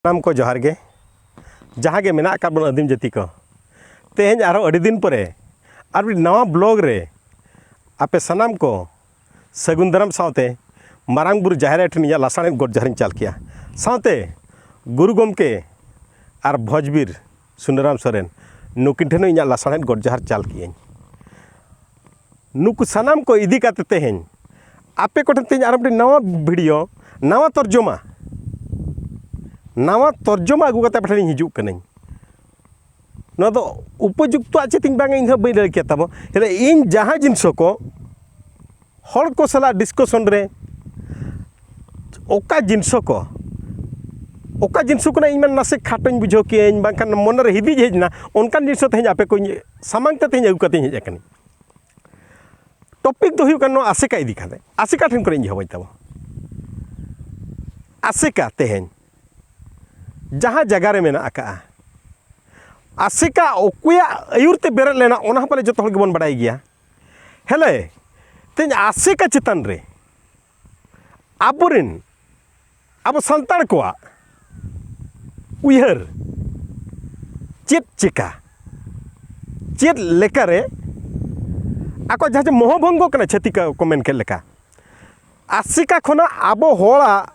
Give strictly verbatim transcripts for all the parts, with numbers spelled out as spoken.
ᱥᱟᱱᱟᱢ ᱠᱚ ᱡᱚᱦᱟᱨ ᱜᱮ᱾ ᱡᱟᱦᱟᱸ ᱜᱮ ᱢᱮᱱᱟᱜ ᱟᱠᱟᱫ ᱵᱚᱱ ᱟᱹᱫᱤᱢ ᱡᱟᱹᱛᱤ ᱠᱚ, ᱛᱮᱦᱮᱧ ᱟᱨᱦᱚᱸ ᱟᱹᱰᱤ ᱫᱤᱱ ᱯᱚᱨᱮ ᱟᱨ ᱢᱤᱫ ᱱᱟᱣᱟ ᱵᱞᱚᱜ ᱨᱮ ᱟᱯᱮ ᱥᱟᱱᱟᱢ ᱠᱚ ᱥᱟᱹᱜᱩᱱ ᱫᱟᱨᱟᱢ ᱥᱟᱶᱛᱮ ᱢᱟᱨᱟᱝ ᱵᱩᱨᱩ ᱡᱟᱦᱮᱨ ᱟᱭᱳ ᱴᱷᱮᱱ ᱤᱧᱟᱹᱜ ᱞᱟᱥᱟᱲᱦᱮᱫ ᱜᱚᱰ ᱡᱚᱦᱟᱨᱤᱧ ᱪᱟᱞ ᱠᱮᱜᱼᱟ᱾ ᱥᱟᱶᱛᱮ ᱜᱩᱨᱩ ᱜᱚᱢᱠᱮ ᱟᱨ ᱵᱷᱚᱡᱽᱵᱤᱨ ᱥᱩᱱᱟᱹᱨᱟᱢ ᱥᱚᱨᱮᱱ, ᱱᱩᱠᱤᱱ ᱴᱷᱮᱱ ᱦᱚᱸ ᱤᱧᱟᱹᱜ ᱞᱟᱥᱟᱲᱦᱮᱫ ᱜᱚᱰ ᱡᱚᱦᱟᱨ ᱪᱟᱞ ᱠᱮᱜᱼᱟᱹᱧ᱾ ᱱᱩᱠᱩ ᱥᱟᱱᱟᱢ ᱠᱚ ᱤᱫᱤ ᱠᱟᱛᱮ ᱛᱮᱦᱮᱧ ᱟᱯᱮ ᱠᱚᱴᱷᱮᱱ ᱛᱮᱦᱮᱧ ᱟᱨ ᱢᱤᱫᱴᱤᱡ ᱱᱟᱣᱟ ᱵᱷᱤᱰᱤᱭᱳ, ᱱᱟᱣᱟ ᱛᱚᱨᱡᱚᱢᱟ, ᱱᱟᱣᱟ ᱛᱚᱨᱡᱚᱢᱟ ᱟᱹᱜᱩ ᱠᱟᱛᱮ ᱟᱯᱮ ᱴᱷᱮᱱᱤᱧ ᱦᱤᱡᱩᱜ ᱠᱟᱹᱱᱟᱹᱧ᱾ ᱱᱚᱣᱟ ᱫᱚ ᱩᱯᱚᱡᱩᱠᱛᱚᱣᱟᱜ ᱪᱮᱫ ᱤᱧ ᱵᱟᱝᱟ, ᱤᱧ ᱦᱚᱸ ᱵᱟᱹᱧ ᱞᱟᱹᱭ ᱠᱮᱭᱟ ᱛᱟᱵᱚ᱾ ᱦᱮᱸ, ᱤᱧ ᱡᱟᱦᱟᱸ ᱡᱤᱱᱤᱥ ᱠᱚ ᱦᱚᱲ ᱠᱚ ᱥᱟᱞᱟᱜ ᱰᱤᱥᱠᱟᱥᱚᱱ ᱨᱮ ᱚᱠᱟ ᱡᱤᱱᱤᱥ ᱠᱚ, ᱚᱠᱟ ᱡᱤᱱᱤᱥ ᱠᱷᱚᱱᱟᱜ ᱤᱧ ᱢᱟ ᱱᱟᱥᱮ ᱠᱷᱟᱴᱚᱧ ᱵᱩᱡᱷᱟᱹᱣ ᱠᱮᱜᱼᱟᱹᱧ, ᱵᱟᱝᱠᱷᱟᱱ ᱢᱚᱱᱮᱨᱮ ᱦᱤᱫᱤᱡ ᱦᱮᱡ ᱮᱱᱟ, ᱚᱱᱠᱟᱱ ᱡᱤᱱᱤᱥ ᱛᱮᱦᱮᱧ ᱟᱯᱮ ᱠᱚᱧ ᱥᱟᱢᱟᱝ ᱛᱮ ᱛᱮᱦᱮᱧ ᱟᱹᱜᱩ ᱠᱟᱛᱮᱧ ᱦᱮᱡ ᱟᱠᱟᱱᱟ᱾ ᱴᱚᱯᱤᱠ ᱫᱚ ᱦᱩᱭᱩᱜ ᱠᱟᱱᱟ ᱱᱚᱣᱟ ᱟᱥᱮᱠᱟ ᱤᱫᱤ ᱠᱟᱛᱮ᱾ ᱟᱥᱮᱠᱟ ᱴᱷᱮᱱ ᱠᱷᱚᱱᱤᱧ ᱮᱦᱚᱵᱟᱹᱧ ᱛᱟᱵᱚ᱾ ᱟᱥᱮᱠᱟ ᱛᱮᱦᱮᱧ ᱡᱟᱦᱟᱸ ᱡᱟᱭᱜᱟ ᱨᱮ ᱢᱮᱱᱟᱜ ᱟᱠᱟᱫᱼᱟ, ᱟᱥᱮᱠᱟ ᱚᱠᱚᱭᱟᱜ ᱟᱹᱭᱩᱨ ᱛᱮ ᱵᱮᱨᱮᱫ ᱞᱮᱱᱟ, ᱚᱱᱟ ᱦᱚᱸ ᱯᱟᱞᱮ ᱡᱚᱛᱚ ᱦᱚᱲ ᱜᱮᱵᱚᱱ ᱵᱟᱰᱟᱭ ᱜᱮᱭᱟ᱾ ᱦᱮᱞᱮ, ᱛᱮᱦᱮᱧ ᱟᱥᱮᱠᱟ ᱪᱮᱛᱟᱱ ᱨᱮ ᱟᱵᱚᱨᱮᱱ, ᱟᱵᱚ ᱥᱟᱱᱛᱟᱲ ᱠᱚᱣᱟᱜ ᱩᱭᱦᱟᱹᱨ ᱪᱮᱫ ᱪᱮᱠᱟ, ᱪᱮᱫ ᱞᱮᱠᱟᱨᱮ ᱟᱠᱚ ᱡᱟᱦᱟᱸ ᱡᱮ ᱢᱚᱦᱚᱵᱷᱚᱝᱜᱚ ᱠᱟᱱᱟ, ᱪᱷᱟᱹᱛᱤᱠ ᱠᱚ ᱢᱮᱱ ᱠᱮᱫ ᱞᱮᱠᱟ, ᱟᱥᱮᱠᱟ ᱠᱷᱚᱱᱟᱜ ᱟᱵᱚ ᱦᱚᱲᱟᱜ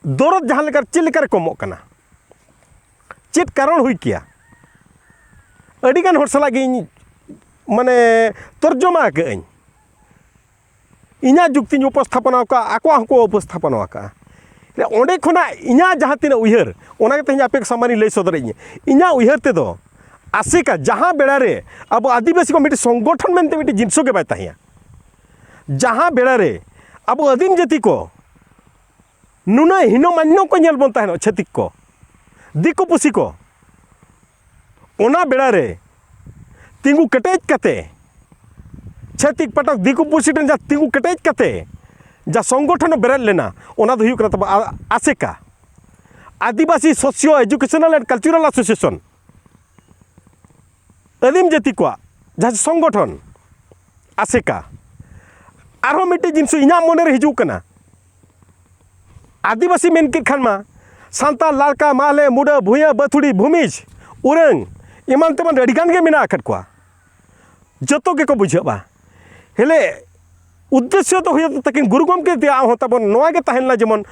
ᱫᱚᱨᱚᱫ ᱡᱟᱦᱟᱸ ᱞᱮᱠᱟ, ᱪᱮᱫ ᱞᱮᱠᱟᱨᱮ ᱠᱚᱢᱚᱜ ᱠᱟᱱᱟ, ᱪᱮᱫ ᱠᱟᱨᱚᱱ ᱦᱩᱭ ᱠᱮᱭᱟ? ᱟᱹᱰᱤᱜᱟᱱ ᱦᱚᱲ ᱥᱟᱞᱟᱜ ᱜᱮ ᱤᱧ, ᱢᱟᱱᱮ, ᱛᱚᱨᱡᱚᱢᱟ ᱟᱠᱟᱫ ᱟᱹᱧ, ᱤᱧᱟᱹᱜ ᱡᱩᱠᱛᱤᱧ ᱩᱯᱚᱥᱛᱷᱟᱯᱚᱱᱟ ᱟᱠᱟᱫᱼᱟ, ᱟᱠᱚᱣᱟᱜ ᱦᱚᱸᱠᱚ ᱩᱯᱚᱥᱛᱷᱟᱯᱚᱱᱟ ᱟᱠᱟᱫᱼᱟ᱾ ᱚᱸᱰᱮ ᱠᱷᱚᱱᱟᱜ ᱤᱧᱟᱹᱜ ᱡᱟᱦᱟᱸ ᱛᱤᱱᱟᱹᱜ ᱩᱭᱦᱟᱹᱨ, ᱚᱱᱟ ᱜᱮ ᱛᱮᱦᱮᱧ ᱟᱯᱮ ᱠᱚ ᱥᱟᱢᱟᱝ ᱨᱤᱧ ᱞᱟᱹᱭ ᱥᱚᱫᱚᱨᱮᱫ ᱤᱧᱟᱹ᱾ ᱤᱧᱟᱹᱜ ᱩᱭᱦᱟᱹᱨ ᱛᱮᱫᱚ ᱟᱥᱮᱠᱟ, ᱡᱟᱦᱟᱸ ᱵᱮᱲᱟ ᱨᱮ ᱟᱵᱚ ᱟᱹᱫᱤᱵᱟᱹᱥᱤ ᱠᱚ ᱢᱤᱫᱴᱤᱡ ᱥᱚᱝᱜᱚᱴᱷᱚᱱ ᱢᱮᱱᱛᱮ ᱢᱤᱫᱴᱤᱡ ᱡᱤᱱᱤᱥ ᱜᱮ ᱵᱟᱭ ᱛᱟᱦᱮᱸᱭᱟ, ᱡᱟᱦᱟᱸ ᱵᱮᱲᱟ ᱨᱮ ᱟᱵᱚ ᱟᱹᱫᱤᱢ ᱡᱟᱹᱛᱤ ᱠᱚ ᱱᱩᱱᱟᱹᱜ ᱦᱤᱱᱚᱢᱟᱱᱱᱚ ᱠᱚ ᱧᱮᱞ ᱵᱚᱱ ᱛᱟᱦᱮᱱᱚᱜ, ᱪᱷᱟᱹᱛᱤᱠ ᱠᱚ, ᱫᱤᱠᱩ ᱯᱩᱥᱤ ᱠᱚ, ᱚᱱᱟ ᱵᱮᱲᱟ ᱨᱮ ᱛᱤᱸᱜᱩ ᱠᱮᱴᱮᱡ ᱠᱟᱛᱮ, ᱪᱷᱟᱹᱛᱤᱠ ᱯᱟᱴᱚᱠ ᱫᱤᱠᱩ ᱯᱩᱥᱤ ᱴᱷᱮᱱ ᱡᱟᱦᱟᱸ ᱛᱤᱸᱜᱩ ᱠᱮᱴᱮᱡ ᱠᱟᱛᱮ ᱡᱟ ᱥᱚᱝᱜᱚᱴᱷᱚᱱ ᱵᱮᱨᱮᱫ ᱞᱮᱱᱟ, ᱚᱱᱟ ᱫᱚ ᱦᱩᱭᱩᱜ ᱠᱟᱱᱟ ᱛᱟᱵᱚ ᱟ-, ᱟᱥᱮᱠᱟ, ᱟᱹᱫᱤᱵᱟᱹᱥᱤ socio educational and cultural association. ᱟᱹᱫᱤᱢ ᱡᱟᱹᱛᱤ ᱠᱚᱣᱟᱜ ᱡᱟᱦᱟᱸ ᱥᱚᱝᱜᱚᱴᱷᱚᱱ ᱟᱥᱮᱠᱟ᱾ ᱟᱨᱦᱚᱸ ᱢᱤᱫᱴᱮᱡ ᱡᱤᱱᱤᱥ ᱤᱧᱟᱹᱜ ᱢᱚᱱᱮᱨᱮ ᱦᱤᱡᱩᱜ ᱠᱟᱱᱟ, ᱟᱹᱫᱤᱵᱟᱹᱥᱤ ᱢᱮᱱ ᱠᱮᱫ ᱠᱷᱟᱱ ᱢᱟ ᱥᱟᱱᱛᱟᱲ, ᱞᱟᱲᱠᱟ, ᱢᱟᱦᱞᱮ, ᱢᱩᱰᱟᱹ, ᱵᱷᱩᱭᱟᱹ, ᱵᱟᱹᱛᱷᱩᱲᱤ, ᱵᱷᱩᱢᱤᱡᱽ, ᱩᱨᱟᱹᱝ, ᱮᱢᱟᱱ ᱛᱮᱢᱟᱱ ᱟᱹᱰᱤᱜᱟᱱ ᱜᱮ ᱢᱮᱱᱟᱜ ᱟᱠᱟᱫ ᱠᱚᱣᱟ᱾ ᱡᱚᱛᱚ ᱜᱮᱠᱚ ᱵᱩᱡᱷᱟᱹᱜᱼᱟ᱾ ᱦᱮᱞᱮ, ᱩᱫᱽᱫᱮᱥᱥᱚ ᱫᱚ ᱦᱩᱭᱩᱜ ᱛᱟᱹᱠᱤᱱ ᱜᱩᱨᱩ ᱜᱚᱢᱠᱮ ᱛᱮᱭᱟᱜ ᱦᱚᱸ ᱛᱟᱵᱚᱱ ᱱᱚᱣᱟ ᱜᱮ ᱛᱟᱦᱮᱸ ᱞᱮᱱᱟ, ᱡᱮᱢᱚᱱ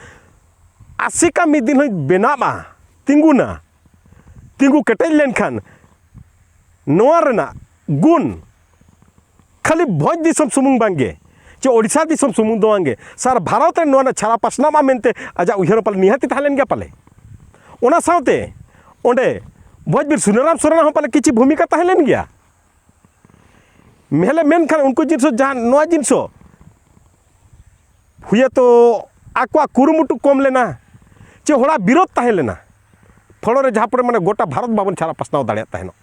ᱟᱥᱮᱠᱟ ᱢᱤᱫ ᱫᱤᱱ ᱦᱤᱞᱳᱜ ᱵᱮᱱᱟᱜᱼᱟ, ᱛᱤᱸᱜᱩᱱᱟ, ᱛᱤᱸᱜᱩ ᱠᱮᱴᱮᱡ ᱞᱮᱱᱠᱷᱟᱱ ᱱᱚᱣᱟ ᱨᱮᱱᱟᱜ ᱜᱩᱱ ᱠᱷᱟᱹᱞᱤ ᱵᱷᱚᱸᱡᱽ ᱫᱤᱥᱚᱢ ᱥᱩᱢᱩᱝ ᱵᱟᱝᱜᱮ, ᱪᱮ ᱳᱰᱤᱥᱟ ᱫᱤᱥᱚᱢ ᱥᱩᱢᱩᱝ ᱫᱚ ᱵᱟᱝᱜᱮ, ᱥᱟᱨᱟ ᱵᱷᱟᱨᱚᱛ ᱨᱮ ᱱᱚᱣᱟ ᱨᱮᱱᱟᱜ ᱪᱷᱟᱨᱟ ᱯᱟᱥᱱᱟᱜ ᱢᱟ ᱢᱮᱱᱛᱮ ᱟᱡᱟᱜ ᱩᱭᱦᱟᱹᱨ ᱦᱚᱸ ᱯᱟᱞᱮ ᱱᱤᱦᱟᱹᱛᱤ ᱛᱟᱦᱮᱸ ᱞᱮᱱ ᱜᱮᱭᱟ ᱯᱟᱞᱮ᱾ ᱚᱱᱟ ᱥᱟᱶᱛᱮ ᱚᱸᱰᱮ ᱵᱷᱚᱸᱡᱽ ᱵᱤᱨ ᱥᱩᱱᱟᱹᱨᱟᱢ ᱥᱚᱨᱮᱱᱟᱜ ᱦᱚᱸ ᱯᱟᱞᱮ ᱠᱤᱪᱷᱤ ᱵᱷᱩᱢᱤᱠᱟ ᱛᱟᱦᱮᱸ ᱞᱮᱱ ᱜᱮᱭᱟ᱾ ᱢᱮᱦᱞᱮ ᱢᱮᱱᱠᱷᱟᱱ ᱩᱱᱠᱩ ᱡᱤᱱᱤᱥ ᱡᱟᱦᱟᱸ ᱱᱚᱣᱟ ᱡᱤᱱᱤᱥ ᱦᱩᱭᱟᱛᱚ ᱟᱠᱚᱣᱟᱜ ᱠᱩᱨᱩᱢᱩᱴᱩ ᱠᱚᱢ ᱞᱮᱱᱟ, ᱪᱮ ᱦᱚᱲᱟᱜ ᱵᱤᱨᱳᱫᱷ ᱛᱟᱦᱮᱸ ᱞᱮᱱᱟ, ᱯᱷᱚᱲᱚ ᱨᱮ ᱡᱟᱦᱟᱸ ᱯᱚᱨᱮ ᱢᱟᱱᱮ ᱜᱚᱴᱟ ᱵᱷᱟᱨᱚᱛ ᱵᱟᱵᱚᱱ ᱪᱷᱟᱨᱟ ᱯᱟᱥᱱᱟᱣ ᱫᱟᱲᱮᱭᱟᱜ ᱛᱟᱦᱮᱱᱚᱜ᱾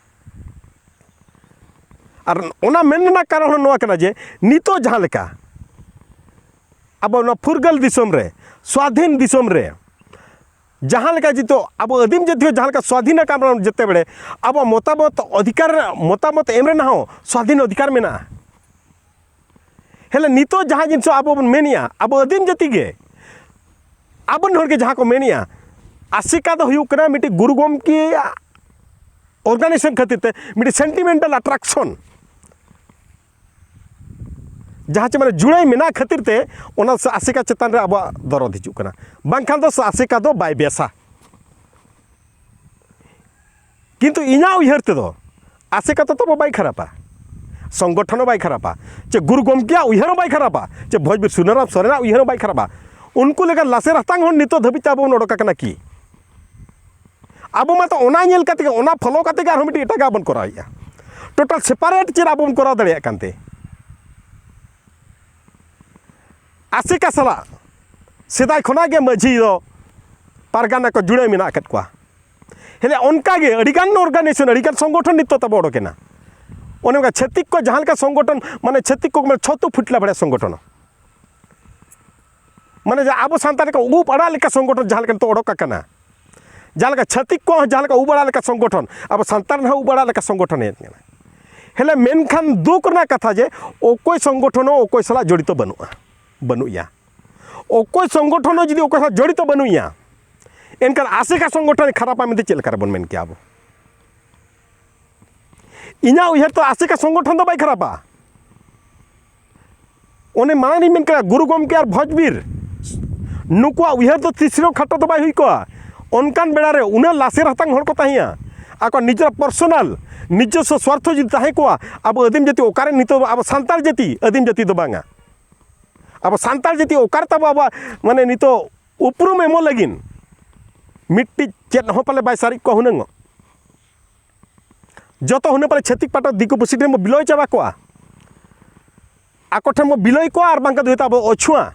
ᱟᱨ ᱚᱱᱟ ᱢᱮᱱ ᱨᱮᱱᱟᱜ ᱠᱟᱨᱚᱱ ᱦᱚᱸ ᱱᱚᱣᱟ ᱠᱟᱱᱟ ᱡᱮ ᱱᱤᱛᱚᱜ ᱡᱟᱦᱟᱸ ᱞᱮᱠᱟ ᱟᱵᱚ ᱱᱚᱣᱟ ᱯᱷᱩᱨᱜᱟᱹᱞ ᱫᱤᱥᱚᱢ ᱨᱮ, ᱥᱣᱟᱫᱷᱤᱱ ᱫᱤᱥᱚᱢ ᱨᱮ, ᱡᱟᱦᱟᱸ ᱞᱮᱠᱟ ᱱᱤᱛᱚᱜ ᱟᱵᱚ ᱟᱹᱫᱤᱢ ᱡᱟᱹᱛᱤ ᱦᱚᱸ ᱡᱟᱦᱟᱸ ᱞᱮᱠᱟ ᱥᱣᱟᱫᱷᱤᱱ ᱟᱠᱟᱱ ᱵᱚᱱ, ᱡᱮᱛᱮ ᱵᱮᱲᱮ ᱟᱵᱚ ᱢᱚᱛᱟᱢᱚᱛ ᱚᱫᱷᱤᱠᱟᱨ, ᱢᱚᱛᱟᱢᱚᱛ ᱮᱢ ᱨᱮᱱᱟᱜ ᱦᱚᱸ ᱥᱣᱟᱫᱷᱤᱱ ᱚᱫᱷᱤᱠᱟᱨ ᱢᱮᱱᱟᱜᱼᱟ᱾ ᱦᱮᱞᱮ ᱱᱤᱛᱚᱜ ᱡᱟᱦᱟᱸ ᱡᱤᱱᱤᱥ ᱟᱵᱚ ᱵᱚᱱ ᱢᱮᱱᱮᱜᱼᱟ, ᱟᱵᱚ ᱟᱹᱫᱤᱢ ᱡᱟᱹᱛᱤ ᱜᱮ, ᱟᱵᱚᱨᱮᱱ ᱦᱚᱲ ᱜᱮ ᱡᱟᱦᱟᱸ ᱠᱚ ᱢᱮᱱᱮᱜᱼᱟ, ᱟᱥᱮᱠᱟ ᱫᱚ ᱦᱩᱭᱩᱜ ᱠᱟᱱᱟ ᱢᱤᱫᱴᱤᱡ ᱜᱩᱨᱩ ᱜᱚᱢᱠᱮᱭᱟᱜ ᱚᱨᱜᱟᱱᱟᱭᱡᱮᱥᱚᱱ ᱠᱷᱟᱹᱛᱤᱨ ᱛᱮ, ᱢᱤᱫᱴᱤᱡ ᱥᱮᱱᱴᱤᱢᱮᱱᱴᱟᱞ ᱟᱴᱨᱟᱠᱥᱚᱱ, ᱡᱟᱦᱟᱸ ᱪᱮ ᱢᱟᱱᱮ ᱡᱩᱲᱟᱹᱭ ᱢᱮᱱᱟᱜ ᱠᱷᱟᱹᱛᱤᱨ ᱛᱮ ᱚᱱᱟ ᱟᱥᱮᱠᱟ ᱪᱮᱛᱟᱱ ᱨᱮ ᱟᱵᱚᱣᱟᱜ ᱫᱚᱨᱚᱫ ᱦᱤᱡᱩᱜ ᱠᱟᱱᱟ, ᱵᱟᱝᱠᱷᱟᱱ ᱫᱚ ᱟᱥᱮᱠᱟ ᱫᱚ ᱵᱟᱭ ᱵᱮᱥᱟ᱾ ᱠᱤᱱᱛᱩ ᱤᱧᱟᱹᱜ ᱩᱭᱦᱟᱹᱨ ᱛᱮᱫᱚ ᱟᱥᱮᱠᱟ ᱫᱚ ᱛᱟᱵᱚ ᱵᱟᱭ ᱠᱷᱟᱨᱟᱯᱟ, ᱥᱚᱝᱜᱚᱴᱷᱚᱱ ᱦᱚᱸ ᱵᱟᱭ ᱠᱷᱟᱨᱟᱯᱟ, ᱪᱮ ᱜᱩᱨᱩ ᱜᱚᱢᱠᱮᱭᱟᱜ ᱩᱭᱦᱟᱹᱨ ᱦᱚᱸ ᱵᱟᱭ ᱠᱷᱟᱨᱟᱯᱟ, ᱪᱮ ᱵᱷᱚᱸᱡᱽ ᱵᱤᱨ ᱥᱩᱱᱟᱹᱨᱟᱢ ᱥᱚᱨᱮᱱᱟᱜ ᱩᱭᱦᱟᱹᱨ ᱦᱚᱸ ᱵᱟᱭ ᱠᱷᱟᱨᱟᱯᱟ᱾ ᱩᱱᱠᱩ ᱞᱮᱠᱟ ᱞᱟᱥᱮᱨ ᱦᱟᱛᱟᱝ ᱦᱚᱸ ᱱᱤᱛᱚᱜ ᱫᱷᱟᱹᱵᱤᱡ ᱛᱮ ᱟᱵᱚ ᱵᱚᱱ ᱚᱰᱚᱠ ᱟᱠᱟᱱᱟ ᱠᱤ? ᱟᱵᱚ ᱢᱟᱛᱚ ᱚᱱᱟ ᱧᱮᱞ ᱠᱟᱛᱮ ᱜᱮ, ᱚᱱᱟ ᱯᱷᱚᱞᱳ ᱠᱟᱛᱮ ᱜᱮ ᱟᱨᱦᱚᱸ ᱢᱤᱫᱴᱤᱡ ᱮᱴᱟᱜᱟᱜ ᱵᱚᱱ ᱠᱚᱨᱟᱣᱮᱫᱼᱟ᱾ ᱴᱳᱴᱟᱞ ᱥᱮᱯᱟᱨᱮᱴ ᱪᱮᱫ ᱟᱵᱚ ᱵᱚᱱ ᱠᱚᱨᱟᱣ ᱫᱟᱲᱮᱭᱟᱜ ᱠᱟᱱᱛᱮ? ᱟᱥᱮᱠᱟ ᱥᱟᱞᱟᱜ ᱥᱮᱫᱟᱭ ᱠᱷᱚᱱᱟᱜ ᱜᱮ ᱢᱟᱹᱡᱷᱤ ᱫᱚ, ᱯᱟᱨᱜᱟᱱᱟ ᱠᱚ ᱡᱩᱲᱟᱹᱣ ᱢᱮᱱᱟᱜ ᱟᱠᱟᱫ ᱠᱚᱣᱟ᱾ ᱦᱮᱸ, ᱚᱱᱠᱟ ᱜᱮ ᱟᱹᱰᱤᱜᱟᱱ ᱚᱨᱜᱟᱱᱟᱭᱡᱮᱥᱚᱱ, ᱟᱹᱰᱤᱜᱟᱱ ᱥᱚᱝᱜᱚᱴᱷᱚᱱ ᱱᱤᱛᱚᱜ ᱛᱟᱵᱚ ᱚᱰᱚᱠᱮᱱᱟ᱾ ᱚᱱᱮ ᱚᱱᱠᱟ ᱪᱷᱟᱹᱛᱤᱠ ᱠᱚ ᱡᱟᱦᱟᱸ ᱞᱮᱠᱟ ᱥᱚᱝᱜᱚᱴᱷᱚᱱ, ᱢᱟᱱᱮ ᱪᱷᱟᱹᱛᱤᱠ ᱠᱚ ᱢᱟᱱᱮ ᱪᱷᱚᱛᱩ ᱯᱷᱩᱴᱞᱟ ᱵᱷᱟᱲᱟ ᱥᱚᱝᱜᱚᱴᱷᱚᱱ, ᱢᱟᱱᱮ ᱡᱟ ᱟᱵᱚ ᱥᱟᱱᱛᱟᱲ ᱞᱮᱠᱟ ᱩᱵ ᱟᱲᱟᱜ ᱞᱮᱠᱟ ᱥᱚᱝᱜᱚᱴᱷᱚᱱ ᱡᱟᱦᱟᱸ ᱞᱮᱠᱟ ᱱᱤᱛᱚᱜ ᱚᱰᱚᱠ ᱟᱠᱟᱱᱟ, ᱡᱟᱦᱟᱸ ᱞᱮᱠᱟ ᱪᱷᱟᱹᱛᱤᱠ ᱠᱚᱣᱟᱜ ᱦᱚᱸ ᱡᱟᱦᱟᱸ ᱞᱮᱠᱟ ᱩᱵ ᱟᱲᱟᱜ ᱞᱮᱠᱟ ᱥᱚᱝᱜᱚᱴᱷᱚᱱ, ᱟᱵᱚ ᱥᱟᱱᱛᱟᱲ ᱨᱮᱱᱟᱜ ᱩᱵ ᱟᱲᱟᱜ ᱞᱮᱠᱟ ᱥᱚᱝᱜᱚᱴᱷᱚᱱ ᱦᱮᱡ ᱟᱠᱟᱱᱟ᱾ ᱦᱮᱞᱮ, ᱢᱮᱱᱠᱷᱟᱱ ᱫᱩᱠ ᱨᱮᱱᱟᱜ ᱠᱟᱛᱷᱟ ᱡᱮ ᱚᱠᱚᱭ ᱥᱚᱝᱜᱚᱴᱷᱚᱱ ᱦᱚᱸ ᱚᱠᱚᱭ ᱥᱟᱞᱟᱜ ᱡᱚᱲᱤᱛᱚ ᱵᱟᱹᱱᱩᱜᱼᱟ, ᱵᱟᱹᱱᱩᱜ ᱭᱟ᱾ ᱚᱠᱚᱭ ᱥᱚᱝᱜᱚᱴᱷᱚᱱ ᱦᱚᱸ ᱡᱩᱫᱤ ᱚᱠᱚᱭ ᱥᱟᱞᱟᱜ ᱡᱚᱲᱤᱛᱚ ᱵᱟᱹᱱᱩᱜ ᱭᱟ, ᱮᱱᱠᱷᱟᱱ ᱟᱥᱮᱠᱟ ᱥᱚᱝᱜᱚᱴᱷᱚᱱ ᱠᱷᱟᱨᱟᱯᱟ ᱢᱮᱱᱛᱮ ᱪᱮᱫ ᱞᱮᱠᱟ ᱨᱮᱵᱚᱱ ᱢᱮᱱ ᱠᱮᱭᱟ ᱟᱵᱚ? ᱤᱧᱟᱹᱜ ᱩᱭᱦᱟᱹᱨ ᱛᱮ ᱟᱥᱮᱠᱟ ᱥᱚᱝᱜᱚᱴᱷᱚᱱ ᱫᱚ ᱵᱟᱭ ᱠᱷᱟᱨᱟᱯᱟ᱾ ᱚᱱᱮ ᱢᱟᱲᱟᱝ ᱨᱤᱧ ᱢᱮᱱ ᱠᱮᱫᱟ, ᱜᱩᱨᱩ ᱜᱚᱢᱠᱮ ᱟᱨ ᱵᱷᱚᱡᱽᱵᱤᱨ, ᱱᱩᱠᱩᱣᱟᱜ ᱩᱭᱦᱟᱹᱨ ᱫᱚ ᱛᱤᱥ ᱨᱮᱦᱚᱸ ᱠᱷᱟᱴᱚ ᱫᱚ ᱵᱟᱭ ᱦᱩᱭ ᱠᱚᱜᱼᱟ᱾ ᱚᱱᱠᱟᱱ ᱵᱮᱲᱟ ᱨᱮ ᱩᱱᱟᱹᱜ ᱞᱟᱥᱮᱨ ᱦᱟᱛᱟᱝ ᱦᱚᱲ ᱠᱚ ᱛᱟᱦᱮᱸᱭᱟ, ᱟᱠᱚᱣᱟᱜ ᱱᱤᱡᱮᱨᱟᱜ ᱯᱟᱨᱥᱚᱱᱟᱞ, ᱱᱤᱡᱚᱥᱥᱚ ᱥᱣᱟᱨᱛᱷᱚ ᱡᱩᱫᱤ ᱛᱟᱦᱮᱸ ᱠᱚᱜᱼᱟ, ᱟᱵᱚ ᱟᱹᱫᱤᱢ ᱡᱟᱹᱛᱤ ᱚᱠᱟᱨᱮ ᱱᱤᱛᱚᱜ ᱟᱵᱚ ᱥᱟᱱᱛᱟᱲ ᱡᱟᱹᱛᱤ, ᱟᱹᱫᱤᱢ ᱡᱟᱹᱛᱤ ᱫᱚ ᱵᱟᱝᱟ, ᱟᱵᱚ ᱥᱟᱱᱛᱟᱲ ᱡᱟᱹᱛᱤ ᱚᱠᱟᱨᱮ ᱛᱟᱵᱚ ᱟᱵᱚᱣᱟᱜ ᱢᱟᱱᱮ ᱱᱤᱛᱚᱜ ᱩᱯᱨᱩᱢ ᱮᱢᱚᱜ ᱞᱟᱹᱜᱤᱫ ᱢᱤᱫᱴᱤᱡ ᱪᱮᱫ ᱦᱚᱸ ᱯᱟᱞᱮ ᱵᱟᱭ ᱥᱟᱨᱮᱡ ᱠᱚᱜᱼᱟ ᱦᱩᱱᱟᱹᱝ᱾ ᱡᱚᱛᱚ ᱦᱩᱱᱟᱹᱝ ᱯᱟᱞᱮ ᱪᱷᱟᱹᱛᱤᱠ ᱯᱟᱴᱟ ᱫᱤᱠᱩ ᱯᱩᱥᱤ ᱴᱷᱮᱱ ᱵᱚ ᱵᱤᱞᱚᱭ ᱪᱟᱵᱟ ᱠᱚᱜᱼᱟ, ᱟᱠᱚ ᱴᱷᱮᱱ ᱵᱚ ᱵᱤᱞᱚᱭ ᱠᱚᱜᱼᱟ, ᱟᱨ ᱵᱟᱝᱠᱷᱟᱱ ᱫᱚ ᱦᱚᱭᱛᱳ ᱟᱵᱚ ᱚᱪᱷᱩᱣᱟ,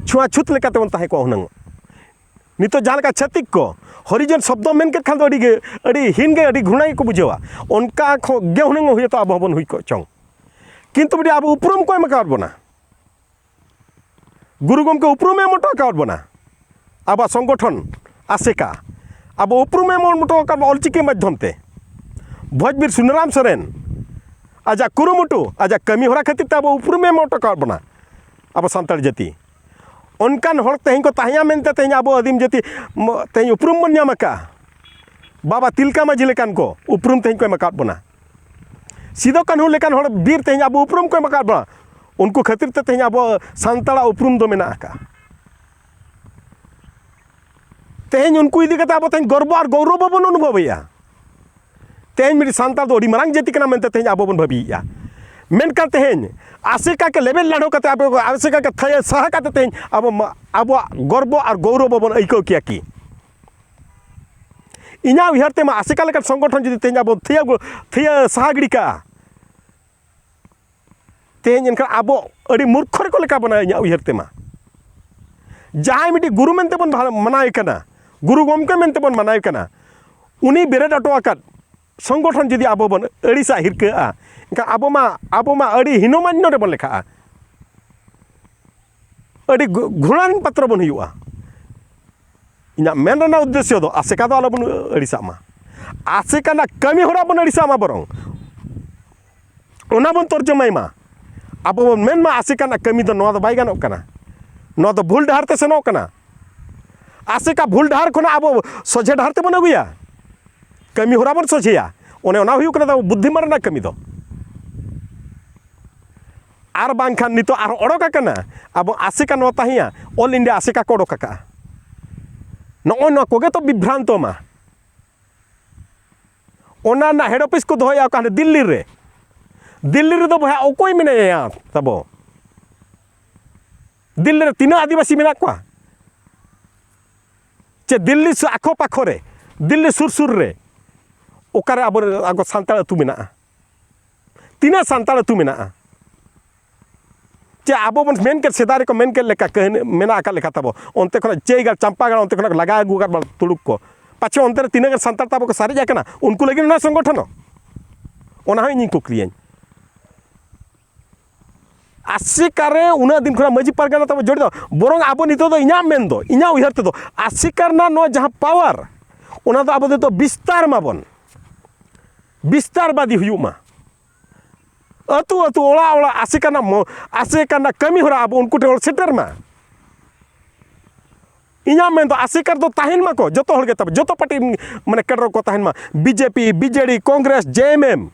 ᱪᱷᱩᱣᱟᱪᱷᱩᱛ ᱞᱮᱠᱟᱛᱮ ᱵᱚᱱ ᱛᱟᱦᱮᱸ ᱠᱚᱜᱼᱟ ᱦᱩᱱᱟᱹᱝ᱾ ᱱᱤᱛᱚᱜ ᱡᱟᱦᱟᱸ ᱞᱮᱠᱟ ᱪᱷᱟᱹᱛᱤᱠ ᱠᱚ ᱦᱚᱨᱤᱡᱚᱱ ᱥᱚᱵᱫᱚ ᱢᱮᱱ ᱠᱮᱫ ᱠᱷᱟᱱ ᱫᱚ ᱟᱹᱰᱤ ᱜᱮ, ᱟᱹᱰᱤ ᱦᱤᱱ ᱜᱮ, ᱟᱹᱰᱤ ᱜᱷᱩᱬᱟ ᱜᱮᱠᱚ ᱵᱩᱡᱷᱟᱹᱣᱟ, ᱚᱱᱠᱟ ᱠᱷᱚ-, ᱜᱮ ᱦᱩᱱᱟᱹᱝ ᱦᱩᱭᱩᱜ ᱛᱚ ᱟᱵᱚ ᱦᱚᱸᱵᱚᱱ ᱦᱩᱭ ᱠᱚᱜ ᱪᱚᱝ᱾ ᱠᱤᱱᱛᱩ ᱢᱤᱫᱴᱤᱡ ᱟᱵᱚ ᱩᱯᱨᱩᱢ ᱠᱚ ᱮᱢ ᱟᱠᱟᱫ ᱵᱚᱱᱟ, ᱜᱩᱨᱩ ᱜᱚᱢᱠᱮ ᱩᱯᱨᱩᱢᱮ ᱮᱢ ᱦᱚᱴᱚ ᱟᱠᱟᱫ ᱵᱚᱱᱟ, ᱟᱵᱚᱣᱟᱜ ᱥᱚᱝᱜᱚᱴᱷᱚᱱ ᱟᱥᱮᱠᱟ, ᱟᱵᱚ ᱩᱯᱨᱩᱢᱮ ᱮᱢ ᱦᱚᱴᱚ ᱟᱠᱟᱫ ᱵᱚᱱᱟ ᱚᱞᱪᱤᱠᱤ ᱢᱟᱫᱽᱫᱷᱚᱢ ᱛᱮ᱾ ᱵᱷᱚᱡᱽᱵᱤᱨ ᱥᱩᱱᱟᱨᱟᱢ ᱥᱚᱨᱮᱱ ᱟᱡᱟᱜ ᱠᱩᱨᱩᱢᱩᱴᱩ, ᱟᱡᱟᱜ ᱠᱟᱹᱢᱤ ᱦᱚᱨᱟ ᱠᱷᱟᱹᱛᱤᱨ ᱛᱮ ᱟᱵᱚ ᱩᱯᱨᱩᱢᱮ ᱮᱢ ᱦᱚᱴᱚ ᱟᱠᱟᱫ ᱵᱚᱱᱟ ᱟᱵᱚ ᱥᱟᱱᱛᱟᱲ ᱡᱟᱹᱛᱤ᱾ ᱚᱱᱠᱟᱱ ᱦᱚᱲ ᱛᱮᱦᱮᱧ ᱠᱚ ᱛᱟᱦᱮᱸᱭᱟ ᱢᱮᱱᱛᱮ ᱛᱮᱦᱮᱧ ᱟᱵᱚ ᱟᱹᱫᱤᱢ ᱡᱟᱹᱛᱤ ᱢ-, ᱛᱮᱦᱮᱧ ᱩᱯᱨᱩᱢ ᱵᱚᱱ ᱧᱟᱢ ᱟᱠᱟᱫᱼᱟ᱾ ᱵᱟᱵᱟ ᱛᱤᱞᱠᱟ ᱢᱟᱹᱡᱷᱤ ᱞᱮᱠᱟᱱ ᱠᱚ ᱩᱯᱨᱩᱢ ᱛᱮᱦᱮᱧ ᱠᱚ ᱮᱢ ᱟᱠᱟᱫ ᱵᱚᱱᱟ᱾ ᱥᱤᱫᱚ ᱠᱟᱹᱱᱦᱩ ᱞᱮᱠᱟᱱ ᱦᱚᱲ ᱵᱤᱨ ᱛᱮᱦᱮᱧ ᱟᱵᱚ ᱩᱯᱨᱩᱢ ᱠᱚ ᱮᱢ ᱟᱠᱟᱫ ᱵᱚᱱᱟ᱾ ᱩᱱᱠᱩ ᱠᱷᱟᱹᱛᱤᱨ ᱛᱮ ᱛᱮᱦᱮᱧ ᱟᱵᱚ ᱥᱟᱱᱛᱟᱲᱟᱜ ᱩᱯᱨᱩᱢ ᱫᱚ ᱢᱮᱱᱟᱜ ᱟᱠᱟᱫᱼᱟ᱾ ᱛᱮᱦᱮᱧ ᱩᱱᱠᱩ ᱤᱫᱤ ᱠᱟᱛᱮ ᱟᱵᱚ ᱛᱮᱦᱮᱧ ᱜᱚᱨᱵᱚ ᱟᱨ ᱜᱚᱨᱚᱵ ᱵᱚᱱ ᱚᱱᱩᱵᱷᱚᱵᱮᱜᱼᱟ᱾ ᱛᱮᱦᱮᱧ ᱢᱤᱫᱴᱤᱡ ᱥᱟᱱᱛᱟᱲ ᱫᱚ ᱟᱹᱰᱤ ᱢᱟᱨᱟᱝ ᱡᱟᱹᱛᱤ ᱠᱟᱱᱟ ᱢᱮᱱᱛᱮ ᱛᱮᱦᱮᱧ ᱟᱵᱚ ᱵᱚᱱ ᱵᱷᱟᱹᱵᱤᱭᱮᱫᱼᱟ᱾ ᱢᱮᱱᱠᱷᱟᱱ ᱛᱮᱦᱮᱧ ᱟᱥᱮᱠᱟ ᱠᱮ ᱞᱮᱵᱮᱫ ᱞᱟᱰᱷᱚ ᱠᱟᱛᱮ, ᱟᱵᱚ ᱟᱥᱮᱠᱟ ᱠᱮ ᱛᱷᱟᱭᱟ ᱥᱟᱦᱟ ᱠᱟᱛᱮ ᱛᱮᱦᱮᱧ ᱟᱵᱚ ᱢᱟ, ᱟᱵᱚᱣᱟᱜ ᱜᱚᱨᱵᱚ ᱟᱨ ᱜᱚᱨᱚᱵ ᱵᱚᱱ ᱟᱹᱭᱠᱟᱹᱣ ᱠᱮᱭᱟ ᱠᱤ? ᱤᱧᱟᱹᱜ ᱩᱭᱦᱟᱹᱨ ᱛᱮᱢᱟ ᱟᱥᱮᱠᱟ ᱞᱮᱠᱟᱱ ᱥᱚᱝᱜᱚᱴᱷᱚᱱ ᱡᱩᱫᱤ ᱛᱮᱦᱮᱧ ᱟᱵᱚ ᱛᱷᱤᱭᱟᱹ, ᱛᱷᱤᱭᱟᱹ ᱥᱟᱦᱟ ᱜᱤᱰᱤ ᱠᱟᱜᱼᱟ, ᱛᱮᱦᱮᱧ ᱮᱱᱠᱷᱟᱱ ᱟᱵᱚ ᱟᱹᱰᱤ ᱢᱩᱨᱠᱷᱚ ᱨᱮᱠᱚ ᱞᱮᱠᱟ ᱵᱚᱱᱟ᱾ ᱤᱧᱟᱹᱜ ᱩᱭᱦᱟᱹᱨ ᱛᱮᱢᱟ ᱡᱟᱦᱟᱸᱭ ᱢᱤᱫᱴᱤᱡ ᱜᱩᱨᱩ ᱢᱮᱱᱛᱮ ᱵᱚᱱ ᱵᱷᱟ-, ᱢᱟᱱᱟᱣᱮ ᱠᱟᱱᱟ, ᱜᱩᱨᱩ ᱜᱚᱢᱠᱮ ᱢᱮᱱᱛᱮ ᱵᱚᱱ ᱢᱟᱱᱟᱣᱮ ᱠᱟᱱᱟ, ᱩᱱᱤ ᱵᱮᱨᱮᱫ ᱦᱚᱴᱚ ᱟᱠᱟᱫ ᱥᱚᱝᱜᱚᱴᱷᱚᱱ ᱡᱩᱫᱤ ᱟᱵᱚ ᱵᱚᱱ ᱟᱹᱲᱤᱥᱟᱜ ᱦᱤᱨᱠᱟᱹᱜᱼᱟ, ᱮᱱᱠᱷᱟᱱ ᱟᱵᱚ ᱢᱟ, ᱟᱵᱚ ᱢᱟ ᱟᱹᱰᱤ ᱦᱤᱱᱚᱢᱟᱱᱱᱚ ᱨᱮᱵᱚᱱ ᱞᱮᱠᱷᱟᱜᱼᱟ᱾ ᱟᱹᱰᱤ ᱜᱷᱩ-, ᱜᱷᱩᱬᱟᱱ ᱯᱟᱛᱨᱚ ᱵᱚᱱ ᱦᱩᱭᱩᱜᱼᱟ᱾ ᱤᱧᱟᱹᱜ ᱢᱮᱱ ᱨᱮᱱᱟᱜ ᱩᱫᱽᱫᱮᱥᱭᱚ ᱫᱚ ᱟᱥᱮᱠᱟ ᱫᱚ ᱟᱞᱚᱵᱚᱱ ᱟᱹᱲᱤᱥᱟᱜ ᱢᱟ, ᱟᱥᱮᱠᱟ ᱨᱮᱱᱟᱜ ᱠᱟᱹᱢᱤ ᱦᱚᱨᱟ ᱵᱚᱱ ᱟᱹᱲᱤᱥᱟᱜ ᱢᱟ, ᱵᱚᱨᱚᱝ ᱚᱱᱟ ᱵᱚᱱ ᱛᱚᱨᱡᱚᱢᱟᱭ ᱢᱟ᱾ ᱟᱵᱚ ᱵᱚᱱ ᱢᱮᱱ ᱢᱟ ᱟᱥᱮᱠᱟ ᱨᱮᱱᱟᱜ ᱠᱟᱹᱢᱤ ᱫᱚ ᱱᱚᱣᱟ ᱫᱚ ᱵᱟᱭ ᱜᱟᱱᱚᱜ ᱠᱟᱱᱟ, ᱱᱚᱣᱟ ᱫᱚ ᱵᱷᱩᱞ ᱰᱟᱦᱟᱨ ᱛᱮ ᱥᱮᱱᱚᱜ ᱠᱟᱱᱟ᱾ ᱟᱥᱮᱠᱟ ᱵᱷᱩᱞ ᱰᱟᱦᱟᱨ ᱠᱷᱚᱱᱟᱜ ᱟᱵᱚ ᱥᱚᱡᱷᱮ ᱰᱟᱦᱟᱨ ᱛᱮᱵᱚᱱ ᱟᱹᱜᱩᱭᱟ, ᱠᱟᱹᱢᱤ ᱦᱚᱨᱟ ᱵᱚᱱ ᱥᱚᱡᱷᱮᱭᱟ᱾ ᱚᱱᱮ ᱚᱱᱟ ᱦᱩᱭᱩᱜ ᱠᱟᱱᱟ ᱛᱟᱵᱚ ᱵᱩᱫᱽᱫᱷᱤᱢᱟᱱ ᱨᱮᱱᱟᱜ ᱠᱟᱹᱢᱤ ᱫᱚ᱾ ᱟᱨ ᱵᱟᱝᱠᱷᱟᱱ ᱱᱤᱛᱚᱜ ᱟᱨᱦᱚᱸ ᱚᱰᱚᱠ ᱟᱠᱟᱱᱟ, ᱟᱵᱚ ᱟᱥᱮᱠᱟ ᱱᱚᱣᱟ ᱛᱟᱦᱮᱸᱭᱟ, ᱚᱞ ᱤᱱᱰᱤᱭᱟ ᱟᱥᱮᱠᱟ ᱠᱚ ᱚᱰᱚᱠ ᱟᱠᱟᱜᱼᱟ᱾ ᱱᱚᱜᱼᱚ ᱱᱚᱣᱟ ᱠᱚᱜᱮ ᱛᱚ ᱵᱤᱵᱷᱨᱟᱱᱛᱚ ᱢᱟ᱾ ᱚᱱᱟ ᱨᱮᱱᱟᱜ ᱦᱮᱰ ᱚᱯᱷᱤᱥ ᱠᱚ ᱫᱚᱦᱚᱭᱟ ᱚᱠᱟ ᱦᱟᱸᱰᱮ ᱫᱤᱞᱞᱤ ᱨᱮ᱾ ᱫᱤᱞᱞᱤ ᱨᱮᱫᱚ ᱵᱚᱭᱦᱟ ᱚᱠᱚᱭ ᱢᱮᱱᱟᱭᱟ ᱛᱟᱵᱚ? ᱫᱤᱞᱞᱤ ᱨᱮ ᱛᱤᱱᱟᱹᱜ ᱟᱹᱫᱤᱵᱟᱹᱥᱤ ᱢᱮᱱᱟᱜ ᱠᱚᱣᱟ? ᱪᱮ ᱫᱤᱞᱞᱤ ᱥᱩ-, ᱟᱠᱷᱚ ᱯᱟᱠᱷᱚ ᱨᱮ, ᱫᱤᱞᱞᱤ ᱥᱩᱨ ᱥᱩᱨ ᱨᱮ ᱚᱠᱟᱨᱮ ᱟᱵᱚ, ᱟᱵᱚ ᱥᱟᱱᱛᱟᱲ ᱟᱹᱛᱩ ᱢᱮᱱᱟᱜᱼᱟ? ᱛᱤᱱᱟᱹᱜ ᱥᱟᱱᱛᱟᱲ ᱟᱹᱛᱩ ᱢᱮᱱᱟᱜᱼᱟ? ᱪᱮ ᱟᱵᱚ ᱵᱚᱱ ᱢᱮᱱ ᱠᱮᱫ, ᱥᱮᱫᱟᱭ ᱨᱮᱠᱚ ᱢᱮᱱ ᱠᱮᱫ ᱞᱮᱠᱟ, ᱠᱟᱹᱦᱱᱤ ᱢᱮᱱᱟᱜ ᱟᱠᱟᱫ ᱞᱮᱠᱟ ᱛᱟᱵᱚ, ᱚᱱᱛᱮ ᱠᱷᱚᱱᱟᱜ ᱪᱟᱹᱭᱜᱟᱲ, ᱪᱟᱢᱯᱟᱜᱟᱲ, ᱚᱱᱛᱮ ᱠᱷᱚᱱᱟᱜ ᱞᱟᱜᱟ ᱟᱹᱜᱩ ᱟᱠᱟᱫ ᱵᱚᱱᱟ ᱛᱩᱲᱩᱠ ᱠᱚ, ᱯᱟᱪᱷᱮ ᱚᱱᱛᱮ ᱨᱮ ᱛᱤᱱᱟᱹᱜ ᱜᱟᱱ ᱥᱟᱱᱛᱟᱲ ᱛᱟᱵᱚ ᱠᱚ ᱥᱟᱨᱮᱡ ᱟᱠᱟᱱᱟ, ᱩᱱᱠᱩ ᱞᱟᱹᱜᱤᱫ ᱱᱚᱣᱟ ᱥᱚᱝᱜᱚᱴᱷᱚᱱ ᱦᱚᱸ? ᱚᱱᱟ ᱦᱚᱸ ᱤᱧᱤᱧ ᱠᱩᱠᱞᱤᱭᱟᱹᱧ᱾ ᱟᱥᱮᱠᱟ ᱨᱮ ᱩᱱᱟᱹᱜ ᱫᱤᱱ ᱠᱷᱚᱱᱟᱜ ᱢᱟᱹᱡᱷᱤ ᱯᱟᱨᱜᱟᱱᱟ ᱛᱟᱵᱚ ᱡᱚᱲᱤᱛ, ᱵᱚᱨᱚᱝ ᱟᱵᱚ ᱱᱤᱛᱚᱜ ᱫᱚ, ᱤᱧᱟᱹᱜ ᱢᱮᱱ ᱫᱚ, ᱤᱧᱟᱹᱜ ᱩᱭᱦᱟᱹᱨ ᱛᱮᱫᱚ, ᱟᱥᱮᱠᱟ ᱨᱮᱱᱟᱜ ᱱᱚᱣᱟ ᱡᱟᱦᱟᱸ ᱯᱟᱣᱟᱨ, ᱚᱱᱟ ᱫᱚ ᱟᱵᱚ ᱱᱤᱛᱚᱜ ᱵᱤᱥᱛᱟᱨ ᱢᱟᱵᱚᱱ, ᱵᱤᱥᱛᱟᱨᱵᱟᱫᱤ ᱦᱩᱭᱩᱜ ᱢᱟ᱾ ᱟᱹᱛᱩ ᱟᱹᱛᱩ, ᱚᱲᱟᱜ ᱚᱲᱟᱜ ᱟᱥᱮᱠᱟ ᱨᱮᱱᱟᱜ ᱢᱚ-, ᱟᱥᱮᱠᱟ ᱨᱮᱱᱟᱜ ᱠᱟᱹᱢᱤ ᱦᱚᱨᱟ ᱟᱵᱚ ᱩᱱᱠᱩ ᱴᱷᱮᱱ ᱚᱞ ᱥᱮᱴᱮᱨ ᱢᱟ᱾ ᱤᱧᱟᱹᱜ ᱢᱮᱱ ᱫᱚ ᱟᱥᱮᱠᱟ ᱨᱮᱫᱚ ᱛᱟᱦᱮᱱ ᱢᱟᱠᱚ ᱡᱚᱛᱚ ᱦᱚᱲ ᱜᱮ ᱛᱟᱵᱚ, ᱡᱚᱛᱚ ᱯᱟᱨᱴᱤ ᱢᱟᱱᱮ ᱠᱮᱰᱟᱨ ᱠᱚ ᱛᱟᱦᱮᱱ ᱢᱟ, ᱵᱤᱡᱮᱯᱤ, ᱵᱤᱡᱮᱰᱤ, ᱠᱚᱝᱜᱨᱮᱥ, ᱡᱮ ᱮᱢ ᱮᱢ,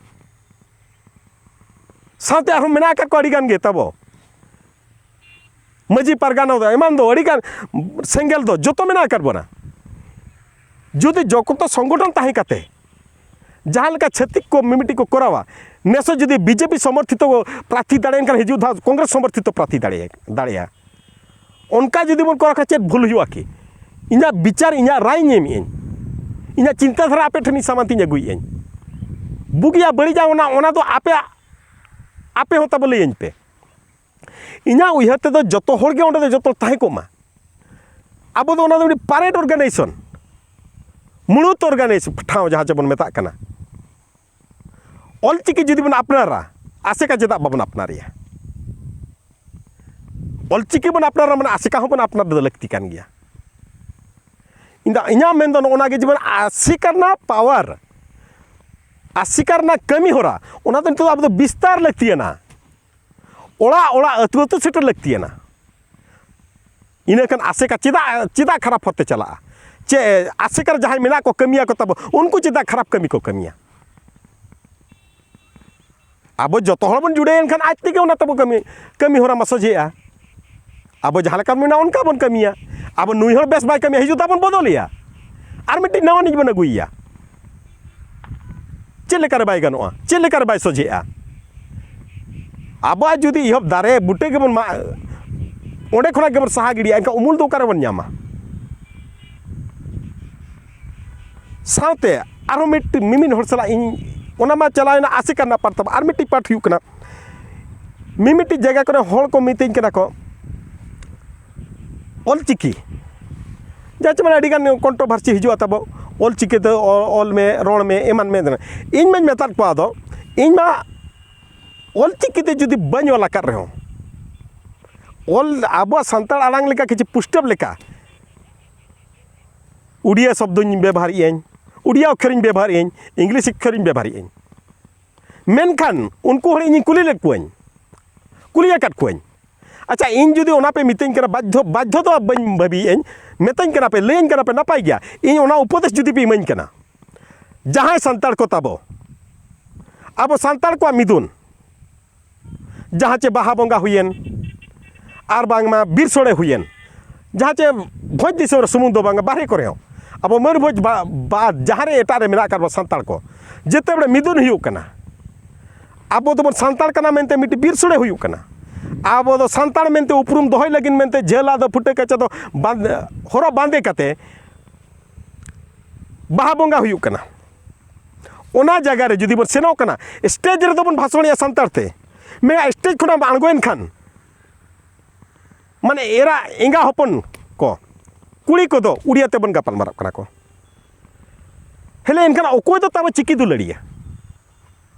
ᱥᱟᱶᱛᱮ ᱟᱨᱦᱚᱸ ᱢᱮᱱᱟᱜ ᱟᱠᱟᱫ ᱠᱚᱣᱟ ᱟᱹᱰᱤ ᱜᱟᱱ ᱜᱮ ᱛᱟᱵᱚ᱾ ᱢᱟᱹᱡᱷᱤ ᱯᱟᱨᱜᱟᱱᱟ ᱫᱚ, ᱮᱢᱟᱱ ᱫᱚ ᱟᱹᱰᱤ ᱜᱟᱱ ᱥᱮᱸᱜᱮᱞ ᱫᱚ ᱡᱚᱛᱚ ᱢᱮᱱᱟᱜ ᱟᱠᱟᱫ ᱵᱚᱱᱟ᱾ ᱡᱩᱫᱤ ᱡᱚᱛᱚ ᱥᱚᱝᱜᱚᱴᱷᱚᱱ ᱛᱟᱦᱮᱸ ᱠᱟᱛᱮ ᱡᱟᱦᱟᱸ ᱞᱮᱠᱟ ᱪᱷᱟᱹᱛᱤᱠ ᱠᱚ ᱢᱤᱢᱤᱫᱴᱤᱡ ᱠᱚ ᱠᱚᱨᱟᱣᱟ, ᱱᱮᱥ ᱦᱚᱸ ᱡᱩᱫᱤ ᱵᱤᱡᱮᱯᱤ ᱥᱚᱢᱚᱨᱛᱷᱤᱛᱚ ᱯᱨᱟᱨᱛᱷᱤ ᱫᱟᱲᱮᱭᱮᱱ ᱠᱷᱟᱱ, ᱦᱤᱡᱩᱜ ᱫᱷᱟᱣ ᱠᱚᱝᱜᱨᱮᱥ ᱥᱚᱢᱚᱨᱛᱷᱤᱛᱚ ᱯᱨᱟᱨᱛᱷᱤ ᱫᱟᱲᱮᱭᱟᱜᱼᱟ, ᱫᱟᱲᱮᱭᱟᱜᱼᱟ᱾ ᱚᱱᱠᱟ ᱡᱩᱫᱤ ᱵᱚᱱ ᱠᱚᱨᱟᱣ ᱠᱷᱟᱱ ᱪᱮᱫ ᱵᱷᱩᱞ ᱦᱩᱭᱩᱜᱼᱟ ᱠᱤ? ᱤᱧᱟᱹᱜ ᱵᱤᱪᱟᱨ, ᱤᱧᱟᱹᱜ ᱨᱟᱭ ᱤᱧ ᱮᱢᱮᱫ ᱟᱹᱧ, ᱤᱧᱟᱹᱜ ᱪᱤᱱᱛᱟᱹ ᱫᱷᱟᱨᱟ ᱟᱯᱮ ᱴᱷᱮᱱ ᱤᱧ ᱥᱟᱢᱟᱝ ᱛᱤᱧ ᱟᱹᱜᱩᱭᱮᱫ ᱟᱹᱧ᱾ ᱵᱩᱜᱤᱭᱟ ᱵᱟᱹᱲᱤᱡᱟ ᱚᱱᱟ, ᱚᱱᱟ ᱫᱚ ᱟᱯᱮ, ᱟᱯᱮ ᱦᱚᱸ ᱛᱟᱵᱚ ᱞᱟᱹᱭᱟᱹᱧ ᱯᱮ᱾ ᱤᱧᱟᱹᱜ ᱩᱭᱦᱟᱹᱨ ᱛᱮᱫᱚ ᱡᱚᱛᱚ ᱦᱚᱲ ᱜᱮ ᱚᱸᱰᱮ ᱫᱚ ᱡᱚᱛᱚ ᱛᱟᱦᱮᱸ ᱠᱚᱜ ᱢᱟ᱾ ᱟᱵᱚ ᱫᱚ ᱚᱱᱟ ᱫᱚ ᱢᱤᱫᱴᱤᱡ ᱯᱟᱨᱮᱰ ᱚᱨᱜᱟᱱᱟᱭᱡᱮᱥᱚᱱ, ᱢᱩᱬᱩᱛ ᱚᱨᱜᱟᱱᱟᱭᱡᱮᱥᱚᱱ ᱴᱷᱟᱶ ᱡᱟᱦᱟᱸ ᱪᱮ ᱵᱚᱱ ᱢᱮᱛᱟᱜ ᱠᱟᱱᱟ᱾ ᱚᱞᱪᱤᱠᱤ ᱡᱩᱫᱤ ᱵᱚᱱ ᱟᱯᱱᱟᱨᱟ, ᱟᱥᱮᱠᱟ ᱪᱮᱫᱟᱜ ᱵᱟᱵᱚᱱ ᱟᱯᱱᱟᱨᱮᱭᱟ? ᱚᱞᱪᱤᱠᱤ ᱵᱚᱱ ᱟᱯᱱᱟᱨᱟ ᱢᱟᱱᱮ ᱟᱥᱮᱠᱟ ᱦᱚᱸᱵᱚᱱ ᱟᱯᱱᱟᱨ ᱫᱚ ᱞᱟᱹᱠᱛᱤ ᱠᱟᱱ ᱜᱮᱭᱟ᱾ ᱤᱧ ᱫᱚ, ᱤᱧᱟᱹᱜ ᱢᱮᱱ ᱫᱚ ᱱᱚᱜᱼᱚ ᱱᱟ ᱜᱮ, ᱡᱮᱢᱚᱱ ᱟᱥᱮᱠᱟ ᱨᱮᱱᱟᱜ ᱯᱟᱣᱟᱨ, ᱟᱥᱮᱠᱟ ᱨᱮᱱᱟᱜ ᱠᱟᱹᱢᱤ ᱦᱚᱨᱟ, ᱚᱱᱟ ᱫᱚ ᱱᱤᱛᱚᱜ ᱫᱚ ᱟᱵᱚ ᱫᱚ ᱵᱤᱥᱛᱟᱨ ᱞᱟᱹᱠᱛᱤᱭᱟᱱᱟ᱾ ᱚᱲᱟᱜ ᱚᱲᱟᱜ, ᱟᱹᱛᱩ ᱟᱹᱛᱩ ᱥᱮᱴᱮᱨ ᱞᱟᱹᱠᱛᱤᱭᱟᱱᱟ᱾ ᱤᱱᱟᱹ ᱠᱷᱟᱱ ᱟᱥᱮᱠᱟ ᱪᱮᱫᱟᱜ, ᱪᱮᱫᱟᱜ ᱠᱷᱟᱨᱟᱯ ᱦᱚᱨᱛᱮ ᱪᱟᱞᱟᱜᱼᱟ? ᱪᱮ ᱟᱥᱮᱠᱟ ᱨᱮ ᱡᱟᱦᱟᱸᱭ ᱢᱮᱱᱟᱜ ᱠᱚ, ᱠᱟᱹᱢᱤᱭᱟᱠᱚ ᱛᱟᱵᱚ, ᱩᱱᱠᱩ ᱪᱮᱫᱟᱜ ᱠᱷᱟᱨᱟᱯ ᱠᱟᱹᱢᱤ ᱠᱚ ᱠᱟᱹᱢᱤᱭᱟ? ᱟᱵᱚ ᱡᱚᱛᱚ ᱦᱚᱲ ᱵᱚᱱ ᱡᱩᱲᱟᱹᱭᱮᱱ ᱠᱷᱟᱱ ᱟᱡ ᱛᱮᱜᱮ ᱚᱱᱟ ᱛᱟᱵᱚ ᱠᱟᱹᱢᱤ, ᱠᱟᱹᱢᱤ ᱦᱚᱨᱟ ᱢᱟ ᱥᱚᱡᱷᱮᱜᱼᱟ᱾ ᱟᱵᱚ ᱡᱟᱦᱟᱸ ᱞᱮᱠᱟ ᱵᱚᱱ ᱢᱮᱱᱟ ᱚᱱᱠᱟ ᱵᱚᱱ ᱠᱟᱹᱢᱤᱭᱟ᱾ ᱟᱵᱚ ᱱᱩᱭ ᱦᱚᱲ ᱵᱮᱥ ᱵᱟᱭ ᱠᱟᱹᱢᱤᱭᱟ, ᱦᱤᱡᱩᱜ ᱛᱟᱵᱚᱱ ᱵᱚᱫᱚᱞᱮᱭᱟ, ᱟᱨ ᱢᱤᱫᱴᱤᱡ ᱱᱟᱣᱟ ᱱᱤᱡ ᱵᱚᱱ ᱟᱹᱜᱩᱭᱮᱭᱟ᱾ ᱪᱮᱫ ᱞᱮᱠᱟᱨᱮ ᱵᱟᱭ ᱜᱟᱱᱚᱜᱼᱟ? ᱪᱮᱫ ᱞᱮᱠᱟᱨᱮ ᱵᱟᱭ ᱥᱚᱡᱷᱮᱜᱼᱟ? ᱟᱵᱚᱣᱟᱜ ᱡᱩᱫᱤ ᱮᱦᱚᱵ ᱫᱟᱨᱮ ᱵᱩᱴᱟᱹ ᱜᱮᱵᱚᱱ ᱢᱟᱜ, ᱚᱸᱰᱮ ᱠᱷᱚᱱᱟᱜ ᱜᱮᱵᱚᱱ ᱥᱟᱦᱟ ᱜᱤᱰᱤᱭᱟ, ᱮᱱᱠᱷᱟᱱ ᱩᱢᱩᱞ ᱫᱚ ᱚᱠᱟᱨᱮᱵᱚᱱ ᱧᱟᱢᱟ? ᱥᱟᱶᱛᱮ ᱟᱨᱦᱚᱸ ᱢᱤᱫ, ᱢᱤᱢᱤᱫ ᱦᱚᱲ ᱥᱟᱞᱟᱜ ᱤᱧ, ᱚᱱᱟ ᱢᱟ ᱪᱟᱞᱟᱣᱮᱱᱟ ᱟᱥᱮᱠᱟ ᱨᱮᱱᱟᱜ ᱯᱟᱨᱴ ᱛᱟᱵᱚ, ᱟᱨ ᱢᱤᱫᱴᱤᱡ ᱯᱟᱨᱴ ᱦᱩᱭᱩᱜ ᱠᱟᱱᱟ, ᱢᱤᱢᱤᱫᱴᱤᱡ ᱡᱟᱭᱜᱟ ᱠᱚᱨᱮ ᱦᱚᱲ ᱠᱚ ᱢᱤᱛᱟᱹᱧ ᱠᱟᱱᱟ ᱠᱚ, ᱚᱞᱪᱤᱠᱤ ᱡᱟᱦᱟᱸ ᱪᱮ ᱢᱟᱱᱮ ᱟᱹᱰᱤᱜᱟᱱ ᱠᱚᱱᱴᱨᱳᱵᱷᱟᱨᱥᱤ ᱦᱤᱡᱩᱜᱼᱟ ᱛᱟᱵᱚ, ᱚᱞᱪᱤᱠᱤ ᱛᱮ ᱚ-, ᱚᱞ ᱢᱮ, ᱨᱚᱲ ᱢᱮ, ᱮᱢᱟᱱ ᱢᱮ᱾ ᱤᱧ ᱢᱟᱧ ᱢᱮᱛᱟᱫ ᱠᱚᱣᱟ, ᱟᱫᱚ ᱤᱧ ᱢᱟ ᱚᱞᱪᱤᱠᱤ ᱛᱮ ᱡᱩᱫᱤ ᱵᱟᱹᱧ ᱚᱞ ᱟᱠᱟᱫ ᱨᱮᱦᱚᱸ, ᱚᱞ, ᱟᱵᱚᱣᱟᱜ ᱥᱟᱱᱛᱟᱲ ᱟᱲᱟᱝ ᱞᱮᱠᱟ ᱠᱤᱪᱷᱩ ᱯᱩᱥᱴᱟᱹᱣ ᱞᱮᱠᱟ ᱩᱲᱤᱭᱟ ᱥᱚᱵᱫᱚᱧ ᱵᱮᱵᱚᱦᱟᱨᱮᱫ ᱟᱹᱧ, ᱩᱲᱤᱭᱟ ᱚᱠᱠᱷᱚᱨᱤᱧ ᱵᱮᱵᱚᱦᱟᱨᱮᱫ ᱟᱹᱧ, ᱤᱝᱞᱤᱥ ᱚᱠᱠᱷᱚᱨᱤᱧ ᱵᱮᱵᱚᱦᱟᱨᱮᱫ ᱟᱹᱧ, ᱢᱮᱱᱠᱷᱟᱱ ᱩᱱᱠᱩ ᱦᱚᱲ ᱤᱧᱤᱧ ᱠᱩᱞᱤ ᱞᱮᱫ ᱠᱚᱣᱟᱧ, ᱠᱩᱞᱤ ᱟᱠᱟᱫ ᱠᱚᱣᱟᱧ, "ᱟᱪᱪᱷᱟ, ᱤᱧ ᱡᱩᱫᱤ ᱚᱱᱟ ᱯᱮ ᱢᱤᱛᱟᱹᱧ ᱠᱟᱱᱟ, ᱵᱟᱫᱽᱫᱷᱚ, ᱵᱟᱫᱽᱫᱷᱚ ᱫᱚ ᱵᱟᱹᱧ ᱵᱷᱟᱹᱵᱤᱭᱮᱫ ᱟᱹᱧ, ᱢᱤᱛᱟᱹᱧ ᱠᱟᱱᱟ ᱯᱮ, ᱞᱟᱹᱭᱟᱹᱧ ᱠᱟᱱᱟ ᱯᱮ, ᱱᱟᱯᱟᱭ ᱜᱮᱭᱟ, ᱤᱧ ᱚᱱᱟ ᱩᱯᱚᱫᱮᱥ ᱡᱩᱫᱤ ᱯᱮ ᱤᱢᱟᱹᱧ ᱠᱟᱱᱟ, ᱡᱟᱦᱟᱸᱭ ᱥᱟᱱᱛᱟᱲ ᱠᱚ ᱛᱟᱵᱚ, ᱟᱵᱚ ᱥᱟᱱᱛᱟᱲ ᱠᱚᱣᱟᱜ ᱢᱤᱫᱩᱱ, ᱡᱟᱦᱟᱸ ᱪᱮ ᱵᱟᱦᱟ ᱵᱚᱸᱜᱟ ᱦᱩᱭᱮᱱ, ᱟᱨ ᱵᱟᱝᱢᱟ ᱵᱤᱨ ᱥᱳᱲᱮ ᱦᱩᱭᱮᱱ, ᱡᱟᱦᱟᱸ ᱪᱮ ᱵᱷᱚᱸᱡᱽ ᱫᱤᱥᱚᱢ ᱨᱮ ᱥᱩᱢᱩᱝ ᱫᱚ ᱵᱟᱝᱟ, ᱵᱟᱦᱨᱮ ᱠᱚᱨᱮ ᱦᱚᱸ, ᱟᱵᱚ ᱢᱚᱭᱩᱨᱵᱷᱚᱸᱡᱽ ᱵᱟ-, ᱵᱟᱫ ᱡᱟᱦᱟᱸ ᱨᱮ ᱮᱴᱟᱜ ᱨᱮ ᱢᱮᱱᱟᱜ ᱟᱠᱟᱫ ᱵᱚᱱ ᱥᱟᱱᱛᱟᱲ ᱠᱚ, ᱡᱮᱛᱮ ᱵᱮᱲᱮ ᱢᱤᱫᱩᱱ ᱦᱩᱭᱩᱜ ᱠᱟᱱᱟ, ᱟᱵᱚ ᱫᱚᱵᱚᱱ ᱥᱟᱱᱛᱟᱲ ᱠᱟᱱᱟ ᱢᱮᱱᱛᱮ ᱢᱤᱫᱴᱤᱡ ᱵᱤᱨ ᱥᱳᱲᱮ ᱦᱩᱭᱩᱜ ᱠᱟᱱᱟ᱾ ᱟᱵᱚ ᱫᱚ ᱥᱟᱱᱛᱟᱲ ᱢᱮᱱᱛᱮ ᱩᱯᱨᱩᱢ ᱫᱚᱦᱚᱭ ᱞᱟᱹᱜᱤᱫ ᱢᱮᱱᱛᱮ ᱡᱷᱟᱹᱞᱟᱜ ᱫᱚ ᱯᱷᱩᱴᱟᱹ ᱠᱟᱪᱟ ᱫᱚ ᱵᱟᱸᱫᱮ, ᱦᱚᱨᱚᱜ ᱵᱟᱸᱫᱮ ᱠᱟᱛᱮ ᱵᱟᱦᱟ ᱵᱚᱸᱜᱟ ᱦᱩᱭᱩᱜ ᱠᱟᱱᱟ᱾ ᱚᱱᱟ ᱡᱟᱭᱜᱟ ᱨᱮ ᱡᱩᱫᱤ ᱵᱚᱱ ᱥᱮᱱᱚᱜ ᱠᱟᱱᱟ, ᱥᱴᱮᱡᱽ ᱨᱮᱫᱚ ᱵᱚᱱ ᱵᱷᱟᱥᱚᱬᱮᱜᱼᱟ ᱥᱟᱱᱛᱟᱲ ᱛᱮ, ᱢᱮᱱᱠᱷᱟᱱ ᱥᱴᱮᱡᱽ ᱠᱷᱚᱱᱟᱜ ᱵᱚᱱ ᱟᱬᱜᱚᱭᱮᱱ ᱠᱷᱟᱱ, ᱢᱟᱱᱮ ᱮᱨᱟ ᱮᱸᱜᱟ ᱦᱚᱯᱚᱱ ᱠᱚ, ᱠᱩᱲᱤ ᱠᱚᱫᱚ ᱩᱲᱤᱭᱟ ᱛᱮᱵᱚᱱ ᱜᱟᱯᱟᱞ ᱢᱟᱨᱟᱜ ᱠᱟᱱᱟ ᱠᱚ᱾ ᱦᱮᱞᱮ ᱮᱱᱠᱷᱟᱱ ᱚᱠᱚᱭ ᱫᱚ ᱛᱟᱵᱚ ᱪᱤᱠᱤ ᱫᱩᱞᱟᱹᱲᱤᱭᱟ?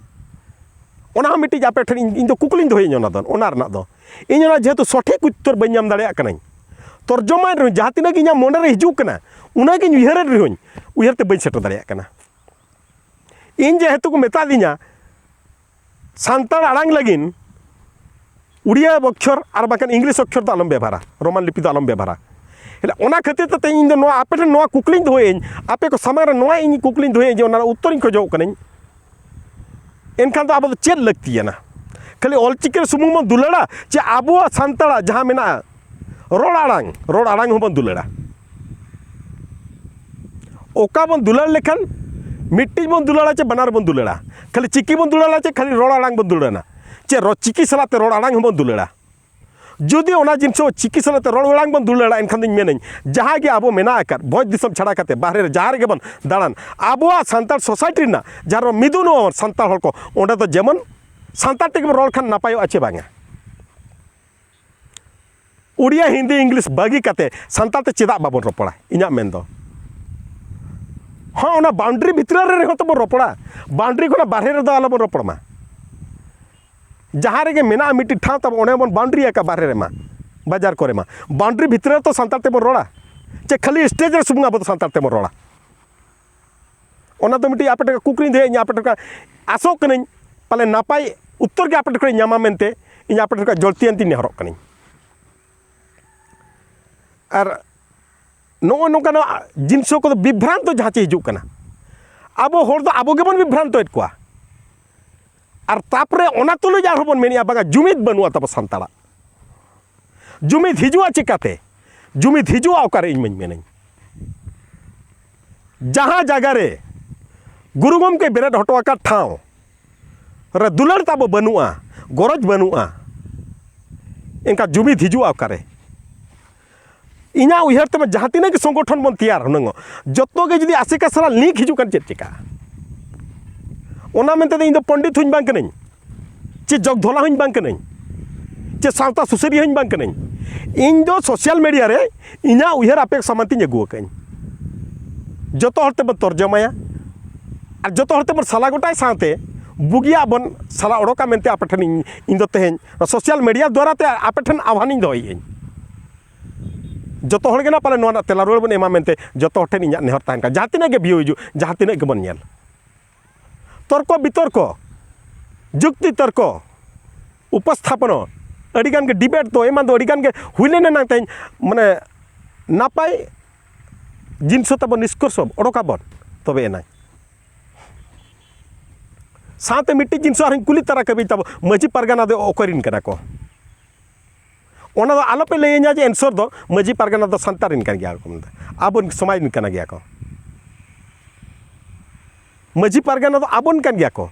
ᱚᱱᱟ ᱦᱚᱸ ᱢᱤᱫᱴᱤᱡ ᱟᱯᱮ ᱴᱷᱮᱱ ᱤᱧ, ᱤᱧ ᱫᱚ ᱠᱩᱠᱞᱤᱧ ᱫᱚᱦᱚᱭᱟᱹᱧ ᱚᱱᱟ ᱫᱚ, ᱚᱱᱟ ᱨᱮᱱᱟᱜ ᱫᱚ᱾ ᱤᱧ ᱚᱱᱟ ᱡᱮᱦᱮᱛᱩ ᱥᱚᱴᱷᱤᱠ ᱩᱛᱛᱚᱨ ᱵᱟᱹᱧ ᱧᱟᱢ ᱫᱟᱲᱮᱭᱟᱜ ᱠᱟᱹᱱᱟᱹᱧ, ᱛᱚᱨᱡᱚᱢᱟᱭ ᱨᱮᱦᱚᱸ ᱡᱟᱦᱟᱸ ᱛᱤᱱᱟᱹᱜ ᱜᱮ ᱤᱧᱟᱹᱜ ᱢᱚᱱᱮ ᱨᱮ ᱦᱤᱡᱩᱜ ᱠᱟᱱᱟ, ᱚᱱᱟᱜᱤᱧ ᱩᱭᱦᱟᱹᱨᱮᱫ ᱨᱮᱦᱚᱸᱧ ᱩᱭᱦᱟᱹᱨ ᱛᱮ ᱵᱟᱹᱧ ᱥᱮᱴᱮᱨ ᱫᱟᱲᱮᱭᱟᱜ ᱠᱟᱱᱟ᱾ ᱤᱧ ᱡᱮᱦᱮᱛᱩ ᱠᱚ ᱢᱮᱛᱟᱫᱤᱧᱟ ᱥᱟᱱᱛᱟᱲ ᱟᱲᱟᱝ ᱞᱟᱹᱜᱤᱫ ᱩᱲᱤᱭᱟ ᱚᱠᱠᱷᱚᱨ ᱟᱨ ᱵᱟᱝᱠᱷᱟᱱ ᱤᱝᱞᱤᱥ ᱚᱠᱠᱷᱚᱨ ᱫᱚ ᱟᱞᱚᱢ ᱵᱮᱵᱷᱟᱨᱟ, ᱨᱳᱢᱟᱱ ᱞᱤᱯᱤ ᱫᱚ ᱟᱞᱚᱢ ᱵᱮᱵᱷᱟᱨᱟ᱾ ᱦᱮᱸ, ᱚᱱᱟ ᱠᱷᱟᱹᱛᱤᱨ ᱛᱮ ᱛᱮᱦᱮᱧ ᱤᱧ ᱫᱚ ᱱᱚᱣᱟ ᱟᱯᱮ ᱴᱷᱮᱱ ᱱᱚᱣᱟ ᱠᱩᱠᱞᱤᱧ ᱫᱚᱦᱚᱭᱟᱹᱧ, ᱟᱯᱮ ᱠᱚ ᱥᱟᱢᱟᱝ ᱨᱮ ᱱᱚᱣᱟ ᱤᱧ ᱠᱩᱠᱞᱤᱧ ᱫᱚᱦᱚᱭᱟᱹᱧ ᱡᱮ ᱚᱱᱟ ᱨᱮᱱᱟᱜ ᱩᱛᱛᱚᱨᱤᱧ ᱠᱷᱚᱡᱚᱜ ᱠᱟᱹᱱᱟᱹᱧ᱾ ᱮᱱᱠᱷᱟᱱ ᱫᱚ ᱟᱵᱚ ᱫᱚ ᱪᱮᱫ ᱞᱟᱹᱠᱛᱤᱭᱟᱱᱟ? ᱠᱷᱟᱹᱞᱤ ᱚᱞᱪᱤᱠᱤ ᱨᱮ ᱥᱩᱢᱩᱝ ᱵᱚᱱ ᱫᱩᱞᱟᱹᱲᱟ, ᱪᱮ ᱟᱵᱚᱣᱟᱜ ᱥᱟᱱᱛᱟᱲᱟᱜ ᱡᱟᱦᱟᱸ ᱢᱮᱱᱟᱜᱼᱟ ᱨᱚᱲ ᱟᱲᱟᱝ, ᱨᱚᱲ ᱟᱲᱟᱝ ᱦᱚᱸᱵᱚᱱ ᱫᱩᱞᱟᱹᱲᱟ? ᱚᱠᱟ ᱵᱚᱱ ᱫᱩᱞᱟᱹᱲ ᱞᱮᱠᱷᱟᱱ, ᱢᱤᱫᱴᱤᱡ ᱵᱚᱱ ᱫᱩᱞᱟᱹᱲᱟ ᱪᱮ ᱵᱟᱱᱟᱨ ᱵᱚᱱ ᱫᱩᱞᱟᱹᱲᱟ? ᱠᱷᱟᱹᱞᱤ ᱪᱤᱠᱤ ᱵᱚᱱ ᱫᱩᱞᱟᱹᱲᱟ ᱪᱮ ᱠᱷᱟᱹᱞᱤ ᱨᱚᱲ ᱟᱲᱟᱝ ᱵᱚᱱ ᱫᱩᱞᱟᱹᱲᱟ? ᱪᱮ ᱨᱚ-, ᱪᱤᱠᱤ ᱥᱟᱞᱟᱜ ᱛᱮ ᱨᱚᱲ ᱟᱲᱟᱝ ᱦᱚᱸᱵᱚᱱ ᱫᱩᱞᱟᱹᱲᱟ? ᱡᱩᱫᱤ ᱚᱱᱟ ᱡᱤᱱᱤᱥ ᱦᱚᱸ ᱪᱤᱠᱤ ᱥᱟᱞᱟᱜ ᱛᱮ ᱨᱚᱲ ᱟᱲᱟᱝ ᱵᱚᱱ ᱫᱩᱞᱟᱹᱲᱟ, ᱮᱱᱠᱷᱟᱱ ᱫᱚᱧ ᱢᱮᱱᱟᱹᱧ, ᱡᱟᱦᱟᱸ ᱜᱮ ᱟᱵᱚ ᱢᱮᱱᱟᱜ ᱟᱠᱟᱫ ᱵᱷᱚᱸᱡᱽ ᱫᱤᱥᱚᱢ ᱪᱷᱟᱲᱟ ᱠᱟᱛᱮ ᱵᱟᱦᱨᱮ ᱨᱮ ᱡᱟᱦᱟᱸ ᱨᱮᱜᱮ ᱵᱚᱱ ᱫᱟᱬᱟᱱ, ᱟᱵᱚᱣᱟᱜ ᱥᱟᱱᱛᱟᱲ ᱥᱳᱥᱟᱭᱴᱤ ᱨᱮᱱᱟᱜ ᱡᱟᱦᱟᱸ ᱨᱮ ᱢᱤᱫᱩᱱᱚᱜ ᱥᱟᱱᱛᱟᱲ ᱦᱚᱲ ᱠᱚ, ᱚᱸᱰᱮ ᱫᱚ ᱡᱮᱢᱚᱱ ᱥᱟᱱᱛᱟᱲ ᱛᱮᱜᱮ ᱵᱚᱱ ᱨᱚᱲ ᱠᱷᱟᱱ ᱱᱟᱯᱟᱭᱚᱜᱼᱟ ᱪᱮ ᱵᱟᱝᱟ? ᱩᱲᱤᱭᱟ, ᱦᱤᱱᱫᱤ, ᱤᱝᱞᱤᱥ ᱵᱟᱹᱜᱤ ᱠᱟᱛᱮ ᱥᱟᱱᱛᱟᱲ ᱛᱮ ᱪᱮᱫᱟᱜ ᱵᱟᱵᱚᱱ ᱨᱚᱯᱚᱲᱟ? ᱤᱧᱟᱹᱜ ᱢᱮᱱ ᱫᱚ, ᱦᱚᱸ, ᱚᱱᱟ ᱵᱟᱣᱩᱱᱰᱟᱨᱤ ᱵᱷᱤᱛᱨᱤ ᱨᱮ ᱨᱮᱦᱚᱸ ᱛᱟᱵᱚᱱ ᱨᱚᱯᱚᱲᱟ, ᱵᱟᱣᱩᱱᱰᱟᱨᱤ ᱠᱷᱚᱱᱟᱜ ᱵᱟᱦᱨᱮ ᱨᱮᱫᱚ ᱟᱞᱚᱵᱚᱱ ᱨᱚᱯᱚᱲ ᱢᱟ᱾ ᱡᱟᱦᱟᱸ ᱨᱮᱜᱮ ᱢᱮᱱᱟᱜᱼᱟ ᱢᱤᱫᱴᱤᱡ ᱴᱷᱟᱶ ᱛᱟᱵᱚ, ᱚᱸᱰᱮ ᱵᱚᱱ ᱵᱟᱣᱩᱱᱰᱟᱨᱤ ᱟᱠᱟᱫ ᱵᱟᱦᱨᱮ ᱨᱮᱢᱟ, ᱵᱟᱡᱟᱨ ᱠᱚᱨᱮ ᱢᱟ, ᱵᱟᱣᱩᱱᱰᱟᱨᱤ ᱵᱷᱤᱛᱨᱤ ᱨᱮ ᱛᱚ ᱥᱟᱱᱛᱟᱲ ᱛᱮᱵᱚᱱ ᱨᱚᱲᱟ, ᱪᱮ ᱠᱷᱟᱹᱞᱤ ᱥᱴᱮᱡ ᱨᱮ ᱥᱩᱢᱩᱝ ᱟᱵᱚ ᱫᱚ ᱥᱟᱱᱛᱟᱲ ᱛᱮᱵᱚᱱ ᱨᱚᱲᱟ? ᱚᱱᱟ ᱫᱚ ᱢᱤᱫᱴᱤᱡ ᱟᱯᱮ ᱴᱷᱮᱱ ᱠᱩᱠᱞᱤᱧ ᱫᱚᱦᱚᱭᱮᱫ, ᱤᱧ ᱟᱯᱮ ᱴᱷᱮᱱ ᱠᱷᱚᱱ ᱟᱥᱚᱜ ᱠᱟᱹᱱᱟᱹᱧ, ᱯᱟᱞᱮ ᱱᱟᱯᱟᱭ ᱩᱛᱛᱚᱨ ᱜᱮ ᱟᱯᱮ ᱴᱷᱮᱱ ᱠᱷᱚᱱᱤᱧ ᱧᱟᱢᱟ ᱢᱮᱱᱛᱮ ᱤᱧ ᱟᱯᱮ ᱴᱷᱮᱱ ᱠᱷᱚᱱ ᱡᱚᱞᱛᱤᱭᱟᱱ ᱛᱤᱧ ᱱᱮᱦᱚᱨᱚᱜ ᱠᱟᱹᱱᱟᱹᱧ᱾ ᱟᱨ ᱱᱚᱜᱼᱚ ᱱᱚᱝᱠᱟᱱᱟᱜ ᱡᱤᱱᱤᱥ ᱠᱚᱫᱚ ᱵᱤᱵᱷᱨᱟᱱᱛᱚ ᱡᱟᱦᱟᱸ ᱪᱮ ᱦᱤᱡᱩᱜ ᱠᱟᱱᱟ, ᱟᱵᱚ ᱦᱚᱲ ᱫᱚ ᱟᱵᱚ ᱜᱮᱵᱚᱱ ᱵᱤᱵᱷᱨᱟᱱᱛᱚᱭᱮᱫ ᱠᱚᱣᱟ᱾ ᱟᱨ ᱛᱟᱨᱯᱚᱨᱮ ᱚᱱᱟ ᱛᱩᱞᱩᱡ ᱟᱨᱦᱚᱸ ᱵᱚᱱ ᱢᱮᱱᱮᱫᱼᱟ, ᱵᱟᱝᱟ, ᱡᱩᱢᱤᱫ ᱵᱟᱹᱱᱩᱜᱼᱟ ᱛᱟᱵᱚ ᱥᱟᱱᱛᱟᱲᱟᱜ᱾ ᱡᱩᱢᱤᱫ ᱦᱤᱡᱩᱜᱼᱟ ᱪᱤᱠᱟᱹᱛᱮ? ᱡᱩᱢᱤᱫ ᱦᱤᱡᱩᱜᱼᱟ ᱚᱠᱟᱨᱮ? ᱤᱧ ᱢᱟᱧ ᱢᱮᱱᱟᱹᱧ, ᱡᱟᱦᱟᱸ ᱡᱟᱭᱜᱟ ᱨᱮ ᱜᱩᱨᱩ ᱜᱚᱢᱠᱮ ᱵᱮᱨᱮᱫ ᱦᱚᱴᱚ ᱟᱠᱟᱫ ᱴᱷᱟᱶ ᱨᱮ ᱫᱩᱞᱟᱹᱲ ᱛᱟᱵᱚ ᱵᱟᱹᱱᱩᱜᱼᱟ, ᱜᱚᱨᱚᱡᱽ ᱵᱟᱹᱱᱩᱜᱼᱟ, ᱮᱱᱠᱷᱟᱱ ᱡᱩᱢᱤᱫ ᱦᱤᱡᱩᱜᱼᱟ ᱚᱠᱟᱨᱮ? ᱤᱧᱟᱹᱜ ᱩᱭᱦᱟᱹᱨ ᱛᱮᱢᱟ ᱡᱟᱦᱟᱸ ᱛᱤᱱᱟᱹᱜ ᱜᱮ ᱥᱚᱝᱜᱚᱴᱷᱚᱱ ᱵᱚᱱ ᱛᱮᱭᱟᱨ ᱦᱩᱱᱟᱹᱝ, ᱡᱚᱛᱚ ᱜᱮ ᱡᱩᱫᱤ ᱟᱥᱮᱠᱟ ᱥᱟᱞᱟᱜ ᱞᱤᱝᱠ ᱦᱤᱡᱩᱜ ᱠᱷᱟᱱ ᱪᱮᱫ ᱪᱤᱠᱟᱹᱜᱼᱟ? ᱚᱱᱟ ᱢᱮᱱᱛᱮ ᱫᱚ ᱤᱧ ᱫᱚ ᱯᱚᱱᱰᱤᱛ ᱦᱚᱸᱧ ᱵᱟᱝ ᱠᱟᱹᱱᱟᱹᱧ, ᱪᱮ ᱡᱚᱜᱽᱫᱷᱚᱞᱟ ᱦᱚᱸᱧ ᱵᱟᱝ ᱠᱟᱹᱱᱟᱹᱧ, ᱪᱮ ᱥᱟᱶᱛᱟ ᱥᱩᱥᱟᱹᱨᱤᱭᱟᱹ ᱦᱚᱸᱧ ᱵᱟᱝ ᱠᱟᱹᱱᱟᱹᱧ᱾ ᱤᱧ ᱫᱚ ᱥᱳᱥᱟᱞ ᱢᱤᱰᱤᱭᱟ ᱨᱮ ᱤᱧᱟᱹᱜ ᱩᱭᱦᱟᱹᱨ ᱟᱯᱮ ᱥᱟᱢᱟᱝ ᱛᱤᱧ ᱟᱹᱜᱩ ᱟᱠᱟᱫᱟᱹᱧ᱾ ᱡᱚᱛᱚ ᱦᱚᱲ ᱛᱮᱵᱚᱱ ᱛᱚᱨᱡᱚᱢᱟᱭᱟ ᱟᱨ ᱡᱚᱛᱚ ᱦᱚᱲ ᱛᱮᱵᱚᱱ ᱥᱟᱞᱟ ᱜᱚᱴᱟᱭ ᱥᱟᱶᱛᱮ ᱵᱩᱜᱤᱭᱟᱜ ᱵᱚᱱ ᱥᱟᱞᱟ ᱚᱰᱚᱠᱟ ᱢᱮᱱᱛᱮ ᱟᱯᱮ ᱴᱷᱮᱱ ᱤᱧ, ᱤᱧ ᱫᱚ ᱛᱮᱦᱮᱧ ᱥᱳᱥᱟᱞ ᱢᱤᱰᱤᱭᱟ ᱫᱣᱟᱨᱟ ᱛᱮ ᱟᱯᱮ ᱴᱷᱮᱱ ᱟᱦᱣᱟᱱᱤᱧ ᱫᱚᱦᱚᱭᱮᱫᱼᱟᱹᱧ᱾ ᱡᱚᱛᱚ ᱦᱚᱲ ᱜᱮ ᱱᱟᱜ ᱯᱟᱞᱮ ᱱᱚᱣᱟ ᱨᱮᱱᱟᱜ ᱛᱮᱞᱟ ᱨᱩᱣᱟᱹᱲ ᱵᱚᱱ ᱮᱢᱟ ᱢᱮᱱᱛᱮ ᱡᱚᱛᱚ ᱦᱚᱲ ᱴᱷᱮᱱ ᱤᱧᱟᱹᱜ ᱱᱮᱦᱚᱨ ᱛᱟᱦᱮᱱ ᱠᱟᱱᱟ, ᱡᱟᱦᱟᱸ ᱛᱤᱱᱟᱹᱜ ᱜᱮ ᱵᱷᱤᱭᱩ ᱦᱤᱡᱩᱜ, ᱡᱟᱦᱟᱸ ᱛᱤᱱᱟᱹᱜ ᱜᱮᱵᱚᱱ ᱧᱮᱞ᱾ ᱛᱚᱨᱠᱚ ᱵᱤᱛᱚᱨᱠᱚ, ᱡᱩᱠᱛᱤ ᱛᱚᱨᱠᱚ, ᱩᱯᱚᱥᱛᱷᱟᱯᱚᱱᱚ, ᱟᱹᱰᱤᱜᱟᱱ ᱜᱮ ᱰᱤᱵᱮᱴ ᱫᱚ, ᱮᱢᱟᱱ ᱫᱚ ᱟᱹᱰᱤᱜᱟᱱ ᱜᱮ ᱦᱩᱭ ᱞᱮᱱ ᱮᱱᱟᱝ ᱛᱮᱦᱮᱧ ᱢᱟᱱᱮ ᱱᱟᱯᱟᱭ ᱡᱤᱱᱤᱥ ᱛᱟᱵᱚ ᱱᱤᱥᱠᱚᱨᱥᱚ ᱚᱰᱚᱠᱟᱵᱚᱱ, ᱛᱚᱵᱮ ᱮᱱᱟᱝ᱾ ᱥᱟᱶᱛᱮ ᱢᱤᱫᱴᱤᱡ ᱡᱤᱱᱤᱥ ᱟᱨᱦᱚᱸᱧ ᱠᱩᱞᱤ ᱛᱟᱨᱟ ᱠᱟᱹᱵᱤᱧ, ᱛᱟᱵᱚ ᱢᱟᱹᱡᱷᱤ ᱯᱟᱨᱜᱟᱱᱟ ᱫᱚ ᱚᱠᱚᱭ ᱨᱤᱱ ᱠᱟᱱᱟ ᱠᱚ? ᱚᱱᱟ ᱫᱚ ᱟᱞᱚᱯᱮ ᱞᱟᱹᱭᱟᱹᱧᱟ ᱡᱮ ᱮᱱᱥᱚᱨ ᱫᱚ ᱢᱟᱹᱡᱷᱤ ᱯᱟᱨᱜᱟᱱᱟ ᱫᱚ ᱥᱟᱱᱛᱟᱲ ᱨᱤᱱ ᱠᱟᱱ ᱜᱮᱭᱟ ᱠᱚ, ᱢᱮᱱᱛᱮ ᱟᱵᱚ ᱥᱚᱢᱟᱡᱽ ᱨᱤᱱ ᱠᱟᱱᱟ ᱜᱮᱭᱟ ᱠᱚ᱾ ᱢᱟᱹᱡᱷᱤ ᱯᱟᱨᱜᱟᱱᱟ ᱫᱚ ᱟᱵᱚᱱ ᱠᱟᱱ ᱜᱮᱭᱟ ᱠᱚ᱾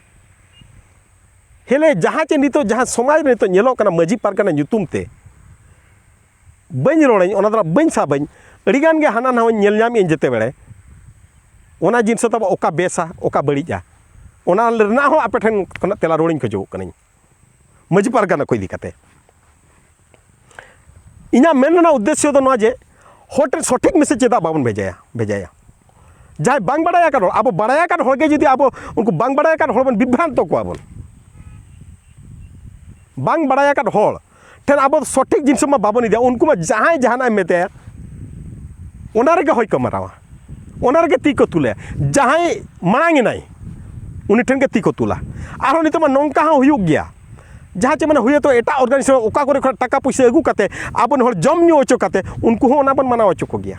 ᱦᱮᱞᱮ, ᱡᱟᱦᱟᱸ ᱪᱮ ᱱᱤᱛᱚᱜ ᱡᱟᱦᱟᱸ ᱥᱚᱢᱟᱡᱽ ᱨᱮ ᱱᱤᱛᱚᱜ ᱧᱮᱞᱚᱜ ᱠᱟᱱᱟ, ᱢᱟᱹᱡᱷᱤ ᱯᱟᱨᱜᱟᱱᱟ ᱧᱩᱛᱩᱢ ᱛᱮ ᱵᱟᱹᱧ ᱨᱚᱲᱟᱹᱧ, ᱚᱱᱟ ᱫᱚ ᱵᱟᱹᱧ ᱥᱟᱵᱟᱹᱧ᱾ ᱟᱹᱰᱤᱜᱟᱱ ᱜᱮ ᱦᱟᱱᱟ ᱱᱟᱣᱟᱧ ᱧᱮᱞ ᱧᱟᱢᱮᱫᱟᱹᱧ ᱡᱮᱛᱮ ᱵᱮᱲᱮ᱾ ᱚᱱᱟ ᱡᱤᱱᱤᱥ ᱫᱚ ᱚᱠᱟ ᱵᱮᱥᱟ, ᱚᱠᱟ ᱵᱟᱹᱲᱤᱡᱼᱟ, ᱚᱱᱟ ᱨᱮᱱᱟᱜ ᱦᱚᱸ ᱟᱯᱮ ᱴᱷᱮᱱ ᱠᱷᱚᱱᱟᱜ ᱛᱮᱞᱟ ᱨᱩᱣᱟᱹᱲᱤᱧ ᱠᱷᱚᱡᱚᱜ ᱠᱟᱹᱱᱟᱹᱧ, ᱢᱟᱹᱡᱷᱤ ᱯᱟᱨᱜᱟᱱᱟ ᱠᱚ ᱤᱫᱤ ᱠᱟᱛᱮ᱾ ᱤᱧᱟᱹᱜ ᱢᱮᱱ ᱨᱮᱱᱟᱜ ᱩᱫᱽᱫᱮᱥᱥᱚ ᱫᱚ ᱱᱚᱣᱟ ᱡᱮ, ᱦᱚᱲ ᱴᱷᱮᱱ ᱥᱚᱴᱷᱤᱠ ᱢᱮᱥᱮᱡᱽ ᱪᱮᱫᱟᱜ ᱵᱟᱵᱚᱱ ᱵᱷᱮᱡᱟᱭᱟ, ᱵᱷᱮᱡᱟᱭᱟ? ᱡᱟᱦᱟᱸᱭ ᱵᱟᱝ ᱵᱟᱲᱟᱭ ᱟᱠᱟᱫ ᱦᱚᱲ, ᱟᱵᱚ ᱵᱟᱲᱟᱭ ᱟᱠᱟᱫ ᱦᱚᱲ ᱜᱮ ᱡᱩᱫᱤ ᱟᱵᱚ ᱩᱱᱠᱩ ᱵᱟᱝ ᱵᱟᱲᱟᱭ ᱟᱠᱟᱫ ᱦᱚᱲ ᱵᱚᱱ ᱵᱤᱵᱷᱨᱟᱱᱛᱚ ᱠᱚᱣᱟ ᱵᱚᱱ, ᱵᱟᱝ ᱵᱟᱲᱟᱭ ᱟᱠᱟᱫ ᱦᱚᱲ ᱴᱷᱮᱱ ᱟᱵᱚ ᱥᱚᱴᱷᱤᱠ ᱡᱤᱱᱤᱥ ᱢᱟ ᱵᱟᱵᱚᱱ ᱤᱫᱤᱭᱟ, ᱩᱱᱠᱩ ᱢᱟ ᱡᱟᱦᱟᱸᱭ ᱡᱟᱦᱟᱱᱟᱜ ᱮ ᱢᱮᱛᱟᱭᱟ, ᱚᱱᱟ ᱨᱮᱜᱮ ᱦᱚᱭ ᱠᱚ ᱢᱟᱨᱟᱣᱟ, ᱚᱱᱟ ᱨᱮᱜᱮ ᱛᱤ ᱠᱚ ᱛᱩᱞᱟ᱾ ᱡᱟᱦᱟᱸᱭ ᱢᱟᱲᱟᱝ ᱮᱱᱟᱭ, ᱩᱱᱤ ᱴᱷᱮᱱ ᱜᱮ ᱛᱤ ᱠᱚ ᱛᱩᱞᱟ᱾ ᱟᱨᱦᱚᱸ ᱱᱤᱛᱚᱜ ᱢᱟ ᱱᱚᱝᱠᱟ ᱦᱚᱸ ᱦᱩᱭᱩᱜ ᱜᱮᱭᱟ, ᱡᱟᱦᱟᱸ ᱪᱮ ᱢᱟᱱᱮ ᱦᱩᱭᱩᱜᱼᱟ ᱛᱚ, ᱮᱴᱟᱜ organization ᱚᱠᱟ ᱠᱚᱨᱮ ᱠᱷᱚᱱ ᱴᱟᱠᱟ ᱯᱩᱭᱥᱟᱹ ᱟᱹᱜᱩ ᱠᱟᱛᱮ ᱟᱵᱚ ᱦᱚᱲ ᱡᱚᱢ ᱧᱩ ᱦᱚᱪᱚ ᱠᱟᱛᱮ ᱩᱱᱠᱩ ᱦᱚᱸ ᱚᱱᱟ ᱵᱚᱱ ᱢᱟᱱᱟᱣ ᱦᱚᱪᱚ ᱠᱚᱜᱮᱭᱟ᱾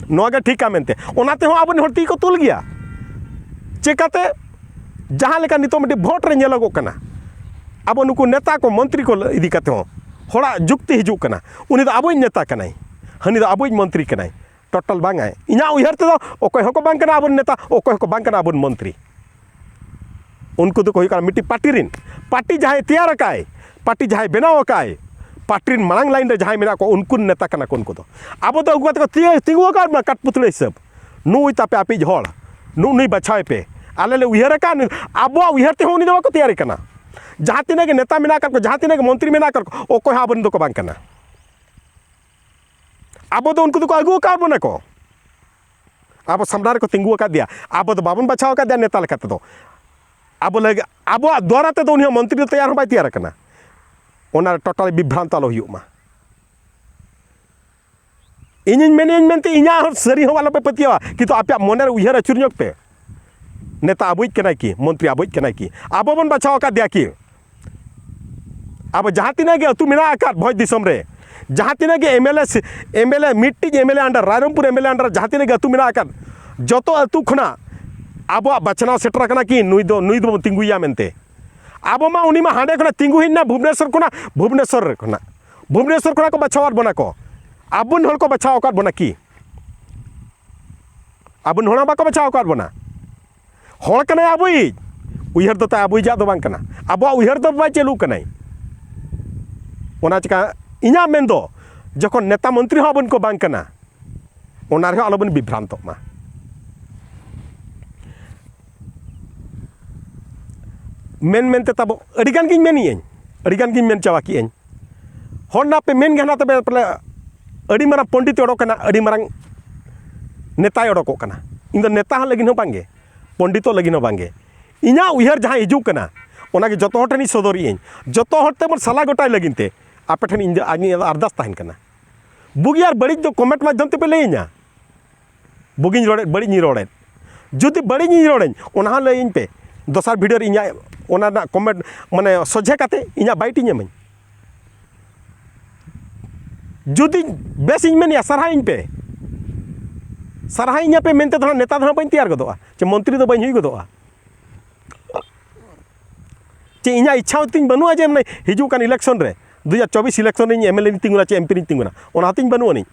ᱱᱚᱣᱟ ᱜᱮ ᱴᱷᱤᱠᱟ ᱢᱮᱱᱛᱮ, ᱚᱱᱟ ᱛᱮᱦᱚᱸ ᱟᱵᱚ ᱦᱚᱲ ᱛᱤ ᱠᱚ ᱛᱩᱞ ᱜᱮᱭᱟ᱾ ᱪᱮᱠᱟᱛᱮ? ᱡᱟᱦᱟᱸ ᱞᱮᱠᱟ ᱱᱤᱛᱚᱜ ᱢᱤᱫᱴᱤᱡ ᱵᱷᱳᱴ ᱨᱮ ᱧᱮᱞᱚᱜᱚᱜ ᱠᱟᱱᱟ, ᱟᱵᱚ ᱱᱩᱠᱩ ᱱᱮᱛᱟ ᱠᱚ, ᱢᱚᱱᱛᱨᱤ ᱠᱚ ᱤᱫᱤ ᱠᱟᱛᱮ ᱦᱚᱸ ᱦᱚᱲᱟᱜ ᱡᱩᱠᱛᱤ ᱦᱤᱡᱩᱜ ᱠᱟᱱᱟ, ᱩᱱᱤ ᱫᱚ ᱟᱵᱚᱭᱤᱡ ᱱᱮᱛᱟ ᱠᱟᱱᱟᱭ, ᱦᱟᱹᱱᱤ ᱫᱚ ᱟᱵᱚᱭᱤᱡ ᱢᱚᱱᱛᱨᱤ ᱠᱟᱱᱟᱭ᱾ ᱴᱳᱴᱟᱞ ᱵᱟᱝ ᱟᱭ᱾ ᱤᱧᱟᱹᱜ ᱩᱭᱦᱟᱹᱨ ᱛᱮᱫᱚ ᱚᱠᱚᱭ ᱦᱚᱸᱠᱚ ᱵᱟᱝ ᱠᱟᱱᱟ ᱟᱵᱚᱨᱮᱱ ᱱᱮᱛᱟ, ᱚᱠᱚᱭ ᱦᱚᱸᱠᱚ ᱵᱟᱝ ᱠᱟᱱᱟ ᱟᱵᱚᱨᱮᱱ ᱢᱚᱱᱛᱨᱤ᱾ ᱩᱱᱠᱩ ᱫᱚᱠᱚ ᱦᱩᱭᱩᱜ ᱠᱟᱱᱟ ᱢᱤᱫᱴᱤᱡ ᱯᱟᱨᱴᱤ ᱨᱮᱱ, ᱯᱟᱨᱴᱤ ᱡᱟᱦᱟᱸᱭ ᱛᱮᱭᱟᱨ ᱟᱠᱟᱫ, ᱯᱟᱨᱴᱤ ᱡᱟᱦᱟᱸᱭ ᱵᱮᱱᱟᱣ ᱟᱠᱟᱫ, ᱯᱟᱨᱴᱤ ᱨᱮᱱ ᱢᱟᱲᱟᱝ ᱞᱟᱭᱤᱱ ᱨᱮ ᱡᱟᱦᱟᱸᱭ ᱢᱮᱱᱟᱜ ᱠᱚᱣᱟ, ᱩᱱᱠᱩ ᱨᱮᱱ ᱱᱮᱛᱟ ᱠᱟᱱᱟ ᱠᱚ ᱩᱱᱠᱩ ᱫᱚ᱾ ᱟᱵᱚ ᱫᱚ ᱟᱹᱜᱩ ᱠᱟᱛᱮ ᱠᱚ ᱛᱤ-, ᱛᱤᱸᱜᱩ ᱟᱠᱟᱫ ᱵᱚᱱᱟ ᱠᱟᱴᱯᱩᱛᱲᱟᱹ ᱦᱤᱥᱟᱹᱵ᱾ ᱱᱩᱭ ᱛᱟᱯᱮ ᱟᱯᱮᱭᱤᱡ ᱦᱚᱲ, ᱱᱩᱜ ᱱᱩᱭ ᱵᱟᱪᱷᱟᱣ ᱮᱯᱮ᱾ ᱟᱞᱮ ᱞᱮ ᱩᱭᱦᱟᱹᱨ ᱟᱠᱟᱫ, ᱱᱩᱭ, ᱟᱵᱚᱣᱟᱜ ᱩᱭᱦᱟᱹᱨ ᱛᱮᱦᱚᱸ ᱩᱱᱤ ᱫᱚ ᱵᱟᱠᱚ ᱛᱮᱭᱟᱨᱮ ᱠᱟᱱᱟ᱾ ᱡᱟᱦᱟᱸ ᱛᱤᱱᱟᱹᱜ ᱜᱮ ᱱᱮᱛᱟ ᱢᱮᱱᱟᱜ ᱟᱠᱟᱫ ᱠᱚ, ᱡᱟᱦᱟᱸ ᱛᱤᱱᱟᱹᱜ ᱜᱮ ᱢᱚᱱᱛᱨᱤ ᱢᱮᱱᱟᱜ ᱟᱠᱟᱫ ᱠᱚ, ᱚᱠᱚᱭ ᱦᱚᱸ ᱟᱵᱚᱨᱮᱱ ᱫᱚᱠᱚ ᱵᱟᱝ ᱠᱟᱱᱟ᱾ ᱟᱵᱚ ᱫᱚ ᱩᱱᱠᱩ ᱫᱚᱠᱚ ᱟᱹᱜᱩ ᱟᱠᱟᱫ ᱵᱚᱱᱟ ᱠᱚ, ᱟᱵᱚ ᱥᱟᱢᱱᱟ ᱨᱮᱠᱚ ᱛᱤᱸᱜᱩ ᱟᱠᱟᱫᱮᱭᱟ, ᱟᱵᱚ ᱫᱚ ᱵᱟᱵᱚᱱ ᱵᱟᱪᱷᱟᱣ ᱟᱠᱟᱫᱮᱭᱟ ᱱᱮᱛᱟ ᱞᱮᱠᱟ ᱛᱮᱫᱚ᱾ ᱟᱵᱚ ᱞᱟᱹᱜᱤᱫ, ᱟᱵᱚᱣᱟᱜ ᱫᱣᱟᱨᱟ ᱛᱮᱫᱚ ᱩᱱᱤ ᱦᱚᱸ ᱢᱚᱱᱛᱨᱤ ᱫᱚ ᱛᱮᱭᱟᱨ ᱦᱚᱸ ᱵᱟᱭ ᱛᱮᱭᱟᱨ ᱟᱠᱟᱱᱟ᱾ ᱚᱱᱟ ᱨᱮ ᱴᱳᱴᱟᱞ ᱵᱤᱵᱷᱨᱟᱱᱛ ᱟᱞᱚ ᱦᱩᱭᱩᱜ ᱢᱟ᱾ ᱤᱧᱤᱧ ᱢᱮᱱᱮᱫ ᱢᱮᱱᱛᱮ ᱤᱧᱟᱹᱜ ᱦᱚᱸ ᱥᱟᱹᱨᱤ ᱦᱚᱸ ᱟᱞᱚᱯᱮ ᱯᱟᱹᱛᱭᱟᱹᱣᱟ, ᱠᱤᱱᱛᱩ ᱟᱯᱮᱭᱟᱜ ᱢᱚᱱᱮ ᱨᱮ ᱩᱭᱦᱟᱹᱨ ᱟᱹᱪᱩᱨ ᱧᱚᱜ ᱯᱮ, ᱱᱮᱛᱟ ᱟᱵᱚᱭᱤᱡ ᱠᱟᱱᱟᱭ ᱠᱤ, ᱢᱚᱱᱛᱨᱤ ᱟᱵᱚᱭᱤᱡ ᱠᱟᱱᱟᱭ ᱠᱤ, ᱟᱵᱚ ᱵᱚᱱ ᱵᱟᱪᱷᱟᱣ ᱟᱠᱟᱫᱮᱭᱟ ᱠᱤ? ᱟᱵᱚ ᱡᱟᱦᱟᱸ ᱛᱤᱱᱟᱹᱜ ᱜᱮ ᱟᱹᱛᱩ ᱢᱮᱱᱟᱜ ᱟᱠᱟᱫ ᱵᱷᱚᱸᱡᱽ ᱫᱤᱥᱚᱢ ᱨᱮ, ᱡᱟᱦᱟᱸ ᱛᱤᱱᱟᱹᱜ ᱜᱮ MLA, MLA, ᱢᱤᱫᱴᱤᱡ MLA under, Rairangpur MLA under ᱡᱟᱦᱟᱸ ᱛᱤᱱᱟᱹᱜ ᱜᱮ ᱟᱹᱛᱩ ᱢᱮᱱᱟᱜ ᱟᱠᱟᱫ, ᱡᱚᱛᱚ ᱟᱹᱛᱩ ᱠᱷᱚᱱᱟᱜ ᱟᱵᱚᱣᱟᱜ ᱵᱟᱪᱷᱱᱟᱣ ᱥᱮᱴᱮᱨ ᱟᱠᱟᱱᱟ ᱠᱤ ᱱᱩᱭ ᱫᱚ, ᱱᱩᱭ ᱫᱚᱵᱚᱱ ᱛᱤᱸᱜᱩᱭᱟ ᱢᱮᱱᱛᱮ? ᱟᱵᱚ ᱢᱟ ᱩᱱᱤ ᱢᱟ ᱦᱟᱸᱰᱮ ᱠᱷᱚᱱᱟᱜ ᱛᱤᱸᱜᱩ ᱦᱮᱡ ᱮᱱᱟ ᱵᱷᱩᱵᱽᱱᱮᱥᱚᱨ ᱠᱷᱚᱱᱟᱜ, ᱵᱷᱩᱵᱽᱱᱮᱥᱚᱨ ᱨᱮ ᱠᱷᱚᱱᱟᱜ, ᱵᱷᱩᱵᱽᱱᱮᱥᱚᱨ ᱠᱷᱚᱱᱟᱜ ᱠᱚ ᱵᱟᱪᱷᱟᱣ ᱟᱫ ᱵᱚᱱᱟ ᱠᱚ, ᱟᱵᱚᱨᱮᱱ ᱦᱚᱲ ᱠᱚ ᱵᱟᱪᱷᱟᱣ ᱟᱠᱟᱫ ᱵᱚᱱᱟ ᱠᱤ? ᱟᱵᱚᱨᱮᱱ ᱦᱚᱲ ᱦᱚᱸ ᱵᱟᱠᱚ ᱵᱟᱪᱷᱟᱣ ᱟᱠᱟᱫ ᱵᱚᱱᱟ᱾ ᱦᱚᱲ ᱠᱟᱱᱟᱭ ᱟᱵᱚᱭᱤᱡ, ᱩᱭᱦᱟᱹᱨ ᱫᱚ ᱛᱟᱭ ᱟᱵᱚᱭᱤᱡᱟᱜ ᱫᱚ ᱵᱟᱝ ᱠᱟᱱᱟ᱾ ᱟᱵᱚᱣᱟᱜ ᱩᱭᱦᱟᱹᱨ ᱫᱚ ᱵᱟᱭ ᱪᱟᱹᱞᱩᱜ ᱠᱟᱱᱟᱭ᱾ ᱚᱱᱟ ᱪᱤᱠᱟ ᱤᱧᱟᱹᱜ ᱢᱮᱱ ᱫᱚ, ᱡᱚᱠᱷᱚᱱ ᱱᱮᱛᱟ ᱢᱚᱱᱛᱨᱤ ᱦᱚᱸ ᱟᱵᱚᱨᱮᱱ ᱠᱚ ᱵᱟᱝ ᱠᱟᱱᱟ, ᱚᱱᱟ ᱨᱮᱦᱚᱸ ᱟᱞᱚᱵᱚᱱ ᱵᱤᱵᱷᱨᱟᱱᱛᱚᱜ ᱢᱟ᱾ ᱢᱮᱱ ᱢᱮᱱᱛᱮ ᱛᱟᱵᱚ ᱟᱹᱰᱤᱜᱟᱱ ᱜᱤᱧ ᱢᱮᱱᱮᱜᱼᱟᱹᱧ, ᱟᱹᱰᱤᱜᱟᱱ ᱜᱤᱧ ᱢᱮᱱ ᱪᱟᱵᱟ ᱠᱮᱜᱼᱟᱹᱧ᱾ ᱦᱚᱲ ᱱᱟ ᱯᱮ ᱢᱮᱱ ᱜᱮ ᱦᱟᱱᱟ ᱛᱚᱵᱮ ᱯᱟᱞᱮ ᱟᱹᱰᱤ ᱢᱟᱨᱟᱝ ᱯᱚᱱᱰᱤᱛ ᱚᱰᱚᱠ ᱠᱟᱱᱟ, ᱟᱹᱰᱤ ᱢᱟᱨᱟᱝ ᱱᱮᱛᱟᱭ ᱚᱰᱚᱠᱚᱜ ᱠᱟᱱᱟ᱾ ᱤᱧ ᱫᱚ ᱱᱮᱛᱟ ᱦᱚᱸ ᱞᱟᱹᱜᱤᱫ ᱦᱚᱸ ᱵᱟᱝᱜᱮ, ᱯᱚᱱᱰᱤᱛᱚᱜ ᱞᱟᱹᱜᱤᱫ ᱦᱚᱸ ᱵᱟᱝᱜᱮ᱾ ᱤᱧᱟᱹᱜ ᱩᱭᱦᱟᱹᱨ ᱡᱟᱦᱟᱸ ᱦᱤᱡᱩᱜ ᱠᱟᱱᱟ, ᱚᱱᱟᱜᱮ ᱡᱚᱛᱚ ᱦᱚᱲ ᱴᱷᱮᱱᱤᱧ ᱥᱚᱫᱚᱨᱮᱜᱼᱟᱹᱧ᱾ ᱡᱚᱛᱚ ᱦᱚᱲ ᱛᱮᱵᱚᱱ ᱥᱟᱞᱟ ᱜᱚᱴᱟᱭ ᱞᱟᱹᱜᱤᱫ ᱛᱮ ᱟᱯᱮ ᱴᱷᱮᱱ ᱤᱧ ᱫᱚ ᱟᱨᱫᱟᱥ ᱛᱟᱦᱮᱱ ᱠᱟᱱᱟ᱾ ᱵᱩᱜᱤ ᱟᱨ ᱵᱟᱹᱲᱤᱡ ᱫᱚ comment ᱢᱟᱫᱽᱫᱷᱚᱢ ᱛᱮᱯᱮ ᱞᱟᱹᱭᱟᱹᱧᱟ᱾ ᱵᱩᱜᱤᱧ ᱨᱚᱲᱮᱫ, ᱵᱟᱹᱲᱤᱡ ᱤᱧ ᱨᱚᱲᱮᱫ, ᱡᱩᱫᱤ ᱵᱟᱹᱲᱤᱡ ᱤᱧ ᱨᱚᱲᱟᱹᱧ, ᱚᱱᱟ ᱦᱚᱸ ᱞᱟᱹᱭᱟᱹᱧ ᱯᱮ᱾ ᱫᱚᱥᱟᱨ video ᱨᱮ ᱤᱧᱟᱹᱜ ᱚᱱᱟ ᱨᱮᱱᱟᱜ comment, ᱢᱟᱱᱮ, ᱥᱚᱡᱷᱮ ᱠᱟᱛᱮ ᱤᱧᱟᱹᱜ bite ᱤᱧ ᱮᱢᱟᱹᱧ᱾ ᱡᱩᱫᱤ ᱵᱮᱥ ᱤᱧ ᱢᱮᱱᱮᱜᱼᱟ, ᱥᱟᱨᱦᱟᱣᱤᱧ ᱯᱮ, ᱥᱟᱨᱦᱟᱣᱤᱧᱟ ᱯᱮ ᱢᱮᱱᱛᱮ ᱫᱚ ᱦᱟᱸᱜ ᱱᱮᱛᱟ ᱫᱚ ᱦᱟᱸᱜ ᱵᱟᱹᱧ ᱛᱮᱭᱟᱨ ᱜᱚᱫᱚᱜᱼᱟ, ᱪᱮ ᱢᱚᱱᱛᱨᱤ ᱫᱚ ᱵᱟᱹᱧ ᱦᱩᱭ ᱜᱚᱫᱚᱜᱼᱟ᱾ ᱪᱮ ᱤᱧᱟᱹᱜ ᱤᱪᱪᱷᱟ ᱛᱤᱧ ᱵᱟᱹᱱᱩᱜᱼᱟ ᱡᱮ ᱢᱟᱱᱮ ᱦᱤᱡᱩᱜ ᱠᱟᱱ election ᱨᱮ, ᱫᱩ ᱦᱟᱡᱟᱨ ᱪᱚᱵᱵᱤᱥ election ᱨᱮ ᱤᱧ MLA ᱨᱤᱧ ᱛᱤᱸᱜᱩᱱᱟ ᱪᱮ MP ᱨᱤᱧ ᱛᱤᱸᱜᱩᱱᱟ, ᱚᱱᱟ ᱦᱚᱸᱛᱤᱧ ᱵᱟᱹᱱᱩᱜ ᱟᱹᱱᱤᱡ᱾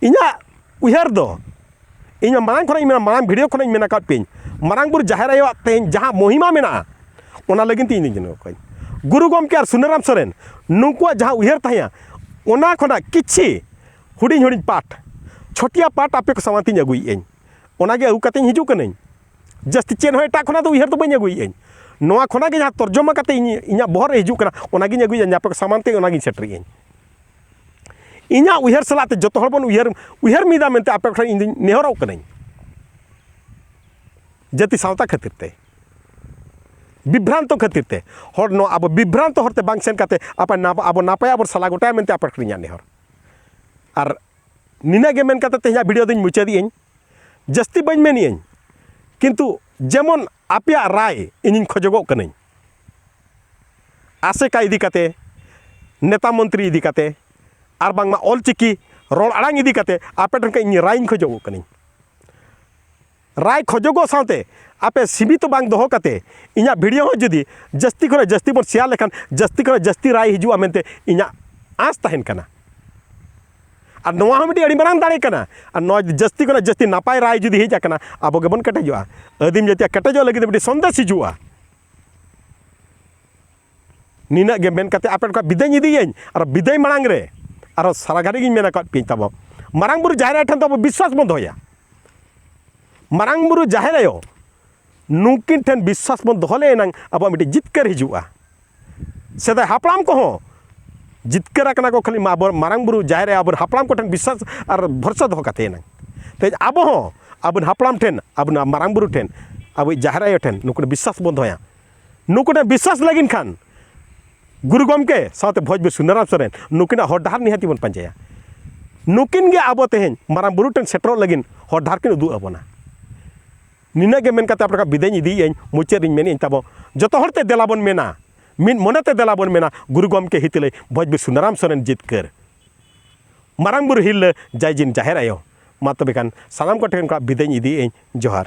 ᱤᱧᱟᱹᱜ ᱩᱭᱦᱟᱹᱨ ᱫᱚ, ᱤᱧ ᱢᱟ ᱢᱟᱲᱟᱝ ᱠᱷᱚᱱᱟᱜ ᱤᱧ ᱢᱮᱱᱟ, ᱢᱟᱲᱟᱝ video ᱠᱷᱚᱱᱟᱜ ᱤᱧ ᱢᱮᱱ ᱟᱠᱟᱫ ᱯᱮᱭᱟᱹᱧ, ᱢᱟᱨᱟᱝ ᱵᱩᱨᱩ ᱡᱟᱦᱮᱨ ᱟᱭᱳᱣᱟᱜ ᱛᱮᱦᱮᱧ ᱡᱟᱦᱟᱸ ᱢᱚᱦᱤᱢᱟ ᱢᱮᱱᱟᱜᱼᱟ, ᱚᱱᱟ ᱞᱟᱹᱜᱤᱫ ᱛᱮ ᱤᱧ ᱫᱩᱧ ᱡᱚᱱᱚᱜ ᱠᱟᱹᱧ᱾ ᱜᱩᱨᱩ ᱜᱚᱢᱠᱮ ᱟᱨ ᱥᱩᱱᱟᱹᱨᱟᱢ ᱥᱚᱨᱮᱱ ᱱᱩᱠᱩᱣᱟᱜ ᱡᱟᱦᱟᱸ ᱩᱭᱦᱟᱹᱨ ᱛᱟᱦᱮᱸᱭᱟ, ᱚᱱᱟ ᱠᱷᱚᱱᱟᱜ ᱠᱤᱪᱷᱤ ᱦᱩᱰᱤᱧ ᱦᱩᱰᱤᱧ part, ᱪᱷᱚᱴᱤᱭᱟ part ᱟᱯᱮ ᱠᱚ ᱥᱟᱢᱟᱝ ᱛᱤᱧ ᱟᱹᱜᱩᱭᱮᱫᱼᱟᱹᱧ᱾ ᱚᱱᱟᱜᱮ ᱟᱹᱜᱩ ᱠᱟᱛᱮᱧ ᱦᱤᱡᱩᱜ ᱠᱟᱹᱱᱟᱹᱧ᱾ ᱡᱟᱹᱥᱛᱤ ᱪᱮᱫ ᱦᱚᱸ ᱮᱴᱟᱜ ᱠᱷᱚᱱᱟᱜ ᱫᱚ ᱩᱭᱦᱟᱹᱨ ᱫᱚ ᱵᱟᱹᱧ ᱟᱹᱜᱩᱭᱮᱫᱼᱟᱹᱧ᱾ ᱱᱚᱣᱟ ᱠᱷᱚᱱᱟᱜ ᱜᱮ ᱡᱟᱦᱟᱸ ᱛᱚᱨᱡᱚᱢᱟ ᱠᱟᱛᱮ ᱤᱧ, ᱤᱧᱟᱹᱜ ᱵᱚᱦᱚᱜ ᱨᱮ ᱦᱤᱡᱩᱜ ᱠᱟᱱᱟ, ᱚᱱᱟᱜᱤᱧ ᱟᱹᱜᱩᱭᱮᱫᱼᱟ, ᱟᱯᱮ ᱠᱚ ᱥᱟᱢᱟᱝ ᱛᱮ ᱚᱱᱟᱜᱤᱧ ᱥᱮᱴᱮᱨᱮᱫᱼᱟᱹᱧ᱾ ᱤᱧᱟᱹᱜ ᱩᱭᱦᱟᱹᱨ ᱥᱟᱞᱟᱜ ᱛᱮ ᱡᱚᱛᱚ ᱦᱚᱲ ᱵᱚᱱ ᱩᱭᱦᱟᱹᱨ, ᱩᱭᱦᱟᱹᱨ ᱢᱤᱫᱟ ᱢᱮᱱᱛᱮ ᱟᱯᱮ ᱠᱚᱴᱷᱮᱱ ᱤᱧ ᱫᱩᱧ ᱱᱮᱦᱚᱨᱚᱜ ᱠᱟᱹᱱᱟᱹᱧ᱾ ᱡᱟᱹᱛᱤ ᱥᱟᱶᱛᱟ ᱠᱷᱟᱹᱛᱤᱨ ᱛᱮ, ᱵᱤᱵᱷᱨᱟᱱᱛᱚ ᱠᱷᱟᱹᱛᱤᱨ ᱛᱮ, ᱦᱚᱲ ᱱᱚᱣᱟ ᱟᱵᱚ ᱵᱤᱵᱷᱨᱟᱱᱛᱚ ᱦᱚᱨᱛᱮ ᱵᱟᱝ ᱥᱮᱱ ᱠᱟᱛᱮ ᱟᱯᱮ ᱱᱟᱯ-, ᱟᱵᱚ ᱱᱟᱯᱟᱭᱟᱜ ᱵᱚᱱ ᱥᱟᱞᱟ ᱜᱚᱴᱟᱭᱟ ᱢᱮᱱᱛᱮ ᱟᱯᱮ ᱠᱚᱴᱷᱮᱱ ᱤᱧᱟᱹᱜ ᱱᱮᱦᱚᱨ᱾ ᱟᱨ ᱱᱤᱱᱟᱹᱜ ᱜᱮ ᱢᱮᱱ ᱠᱟᱛᱮ ᱛᱮᱦᱮᱧᱟᱜ video ᱫᱚᱧ ᱢᱩᱪᱟᱹᱫᱮᱜᱼᱟᱹᱧ᱾ ᱡᱟᱹᱥᱛᱤ ᱵᱟᱹᱧ ᱢᱮᱱᱮᱜᱼᱟᱹᱧ, ᱠᱤᱱᱛᱩ ᱡᱮᱢᱚᱱ ᱟᱯᱮᱭᱟᱜ ᱨᱟᱭ ᱤᱧᱤᱧ ᱠᱷᱚᱡᱚᱜᱚᱜ ᱠᱟᱹᱱᱟᱹᱧ᱾ ᱟᱥᱮᱠᱟ ᱤᱫᱤ ᱠᱟᱛᱮ, ᱱᱮᱛᱟ ᱢᱚᱱᱛᱨᱤ ᱤᱫᱤ ᱠᱟᱛᱮ, ᱟᱨ ᱵᱟᱝᱢᱟ ᱚᱞᱪᱤᱠᱤ ᱨᱚᱲ ᱟᱲᱟᱝ ᱤᱫᱤ ᱠᱟᱛᱮ ᱟᱯᱮ ᱴᱷᱮᱱ ᱠᱷᱚᱱ ᱤᱧ ᱨᱟᱭ ᱤᱧ ᱠᱷᱚᱡᱚᱜ ᱠᱟᱹᱱᱟᱹᱧ᱾ ᱨᱟᱭ ᱠᱷᱚᱡᱚᱜᱚᱜ ᱥᱟᱶᱛᱮ ᱟᱯᱮ ᱥᱤᱢᱤᱛᱚ ᱵᱟᱝ ᱫᱚᱦᱚ ᱠᱟᱛᱮ ᱤᱧᱟᱹᱜ ᱵᱷᱤᱰᱤᱭᱳ ᱦᱚᱸ ᱡᱩᱫᱤ ᱡᱟᱹᱥᱛᱤ ᱠᱷᱚᱱᱟᱜ ᱡᱟᱹᱥᱛᱤ ᱵᱚᱱ ᱥᱮᱭᱟᱨ ᱞᱮᱠᱷᱟᱱ ᱡᱟᱹᱥᱛᱤ ᱠᱷᱚᱱᱟᱜ ᱡᱟᱹᱥᱛᱤ ᱨᱟᱭ ᱦᱤᱡᱩᱜᱼᱟ ᱢᱮᱱᱛᱮ ᱤᱧᱟᱹᱜ ᱟᱸᱥ ᱛᱟᱦᱮᱱ ᱠᱟᱱᱟ᱾ ᱟᱨ ᱱᱚᱣᱟ ᱦᱚᱸ ᱢᱤᱫᱴᱤᱡ ᱟᱹᱰᱤ ᱢᱟᱨᱟᱝ ᱫᱟᱲᱮ ᱠᱟᱱᱟ᱾ ᱟᱨ ᱱᱚᱣᱟ ᱡᱩᱫᱤ ᱡᱟᱹᱥᱛᱤ ᱠᱷᱚᱱᱟᱜ ᱡᱟᱹᱥᱛᱤ ᱱᱟᱯᱟᱭ ᱨᱟᱭ ᱡᱩᱫᱤ ᱦᱮᱡ ᱟᱠᱟᱱᱟ, ᱟᱵᱚ ᱜᱮᱵᱚᱱ ᱠᱮᱴᱮᱡᱚᱜᱼᱟ᱾ ᱟᱹᱫᱤᱢ ᱡᱟᱹᱛᱤᱭᱟᱜ ᱠᱮᱴᱮᱡᱚᱜ ᱞᱟᱹᱜᱤᱫ ᱢᱤᱫᱴᱤᱡ ᱥᱚᱱᱫᱮᱥ ᱦᱤᱡᱩᱜᱼᱟ᱾ ᱱᱤᱱᱟᱹᱜ ᱜᱮ ᱢᱮᱱ ᱠᱟᱛᱮ ᱟᱯᱮ ᱠᱚ ᱵᱤᱫᱟᱹᱭ ᱤᱫᱤᱭᱟᱹᱧ᱾ ᱟᱨ ᱵᱤᱫᱟᱹᱭ ᱢᱟᱲᱟᱝ ᱨᱮ ᱟᱨᱚ ᱥᱟᱨᱟ ᱜᱷᱟᱹᱲᱤᱡ ᱜᱤᱧ ᱢᱮᱱ ᱟᱠᱟᱫ ᱯᱮᱭᱟᱹᱧ, ᱛᱟᱵᱚ ᱢᱟᱨᱟᱝ ᱵᱩᱨᱩ ᱡᱟᱦᱮᱨ ᱟᱭᱳ ᱴᱷᱮᱱ ᱫᱚ ᱟᱵᱚ ᱵᱤᱥᱣᱟᱥ ᱵᱚᱱ ᱫᱚᱦᱚᱭᱟ᱾ ᱢᱟᱨᱟᱝ ᱵᱩᱨᱩ ᱡᱟᱦᱮᱨ ᱟᱭᱳ ᱱᱩᱠᱤᱱ ᱴᱷᱮᱱ ᱵᱤᱥᱣᱟᱥ ᱵᱚᱱ ᱫᱚᱦᱚ ᱞᱮ ᱮᱱᱟᱝ ᱟᱵᱚᱣᱟᱜ ᱢᱤᱫᱴᱤᱡ ᱡᱤᱛᱠᱟᱹᱨ ᱦᱤᱡᱩᱜᱼᱟ᱾ ᱥᱮᱫᱟᱭ ᱦᱟᱯᱲᱟᱢ ᱠᱚᱦᱚᱸ ᱡᱤᱛᱠᱟᱹᱨ ᱟᱠᱟᱱᱟ ᱠᱚ ᱠᱷᱟᱹᱞᱤ ᱢᱟ ᱟᱵᱚ ᱢᱟᱨᱟᱝ ᱵᱩᱨᱩ ᱡᱟᱦᱮᱨ ᱟᱭᱳ ᱟᱵᱚ ᱦᱟᱯᱲᱟᱢ ᱠᱚᱴᱷᱮᱱ ᱵᱤᱥᱣᱟᱥ ᱟᱨ ᱵᱷᱚᱨᱥᱟ ᱫᱚᱦᱚ ᱠᱟᱛᱮ ᱮᱱᱟᱝ᱾ ᱛᱮᱦᱮᱧ ᱟᱵᱚ ᱦᱚᱸ ᱟᱵᱚ ᱦᱟᱯᱲᱟᱢ ᱴᱷᱮᱱ, ᱟᱵᱚ ᱢᱟᱨᱟᱝ ᱵᱩᱨᱩ ᱴᱷᱮᱱ, ᱟᱵᱚ ᱡᱟᱦᱮᱨ ᱟᱭᱳ ᱴᱷᱮᱱ ᱱᱩᱠᱩ ᱴᱷᱮᱱ ᱵᱤᱥᱣᱟᱥ ᱵᱚᱱ ᱫᱚᱦᱚᱭᱟ᱾ ᱱᱩᱠᱩ ᱴᱷᱮᱱ ᱵᱤᱥᱣᱟᱥ ᱞᱟᱹᱜᱤᱫ ᱠᱷᱟᱱ ᱜᱩᱨᱩ ᱜᱚᱢᱠᱮ ᱥᱟᱶᱛᱮ ᱵᱷᱚᱡᱽ ᱵᱤᱨ ᱥᱩᱱᱟᱨᱟᱢ ᱥᱚᱨᱮᱱ ᱱᱩᱠᱤᱱᱟᱜ ᱦᱚᱨ ᱰᱟᱦᱟᱨ ᱱᱤᱦᱟᱹᱛᱤ ᱵᱚᱱ ᱯᱟᱸᱡᱟᱭᱟ᱾ ᱱᱩᱠᱤᱱ ᱜᱮ ᱟᱵᱚ ᱛᱮᱦᱮᱧ ᱢᱟᱨᱟᱝ ᱵᱩᱨᱩ ᱴᱷᱮᱱ ᱥᱮᱴᱮᱨᱚᱜ ᱞᱟᱹᱜᱤᱫ ᱦᱚᱨ ᱰᱟᱦᱟᱨ ᱠᱤᱱ ᱩᱫᱩᱜ ᱟᱵᱚᱱᱟ᱾ ᱱᱤᱱᱟᱹᱜ ᱜᱮ ᱢᱮᱱ ᱠᱟᱛᱮ ᱟᱯᱮ ᱠᱚ ᱵᱤᱫᱟᱹᱭ ᱤᱫᱤᱭᱮᱫ ᱟᱹᱧ, ᱢᱩᱪᱟᱹᱫ ᱨᱤᱧ ᱢᱮᱱᱮᱫ ᱟᱹᱧ ᱛᱟᱵᱚ ᱡᱚᱛᱚ ᱦᱚᱲ ᱛᱮ ᱫᱮᱞᱟ ᱵᱚᱱ ᱢᱮᱱᱟ, ᱢᱤᱫ ᱢᱚᱱᱮ ᱛᱮ ᱫᱮᱞᱟ ᱵᱚᱱ ᱢᱮᱱᱟ, ᱜᱩᱨᱩ ᱜᱚᱢᱠᱮ ᱦᱤᱛᱟᱹᱞᱟᱹᱭ ᱵᱷᱚᱡᱽ ᱵᱤᱨ ᱥᱩᱱᱟᱨᱟᱢ ᱥᱚᱨᱮᱱ ᱡᱤᱛᱠᱟᱹᱨ᱾ ᱢᱟᱨᱟᱝ ᱵᱩᱨᱩ ᱦᱤᱨᱞᱟᱹ ᱡᱟᱭ ᱡᱤᱱ ᱡᱟᱦᱮᱨ ᱟᱭᱳ᱾ ᱢᱟ ᱛᱚᱵᱮ ᱠᱷᱟᱱ ᱥᱟᱱᱟᱢ ᱠᱚ ᱴᱷᱮᱱ ᱠᱷᱚᱱ ᱵᱤᱫᱟᱹᱭ ᱤᱫᱤᱭᱮᱫ ᱟᱹᱧ᱾ ᱡᱚᱦᱟᱨ᱾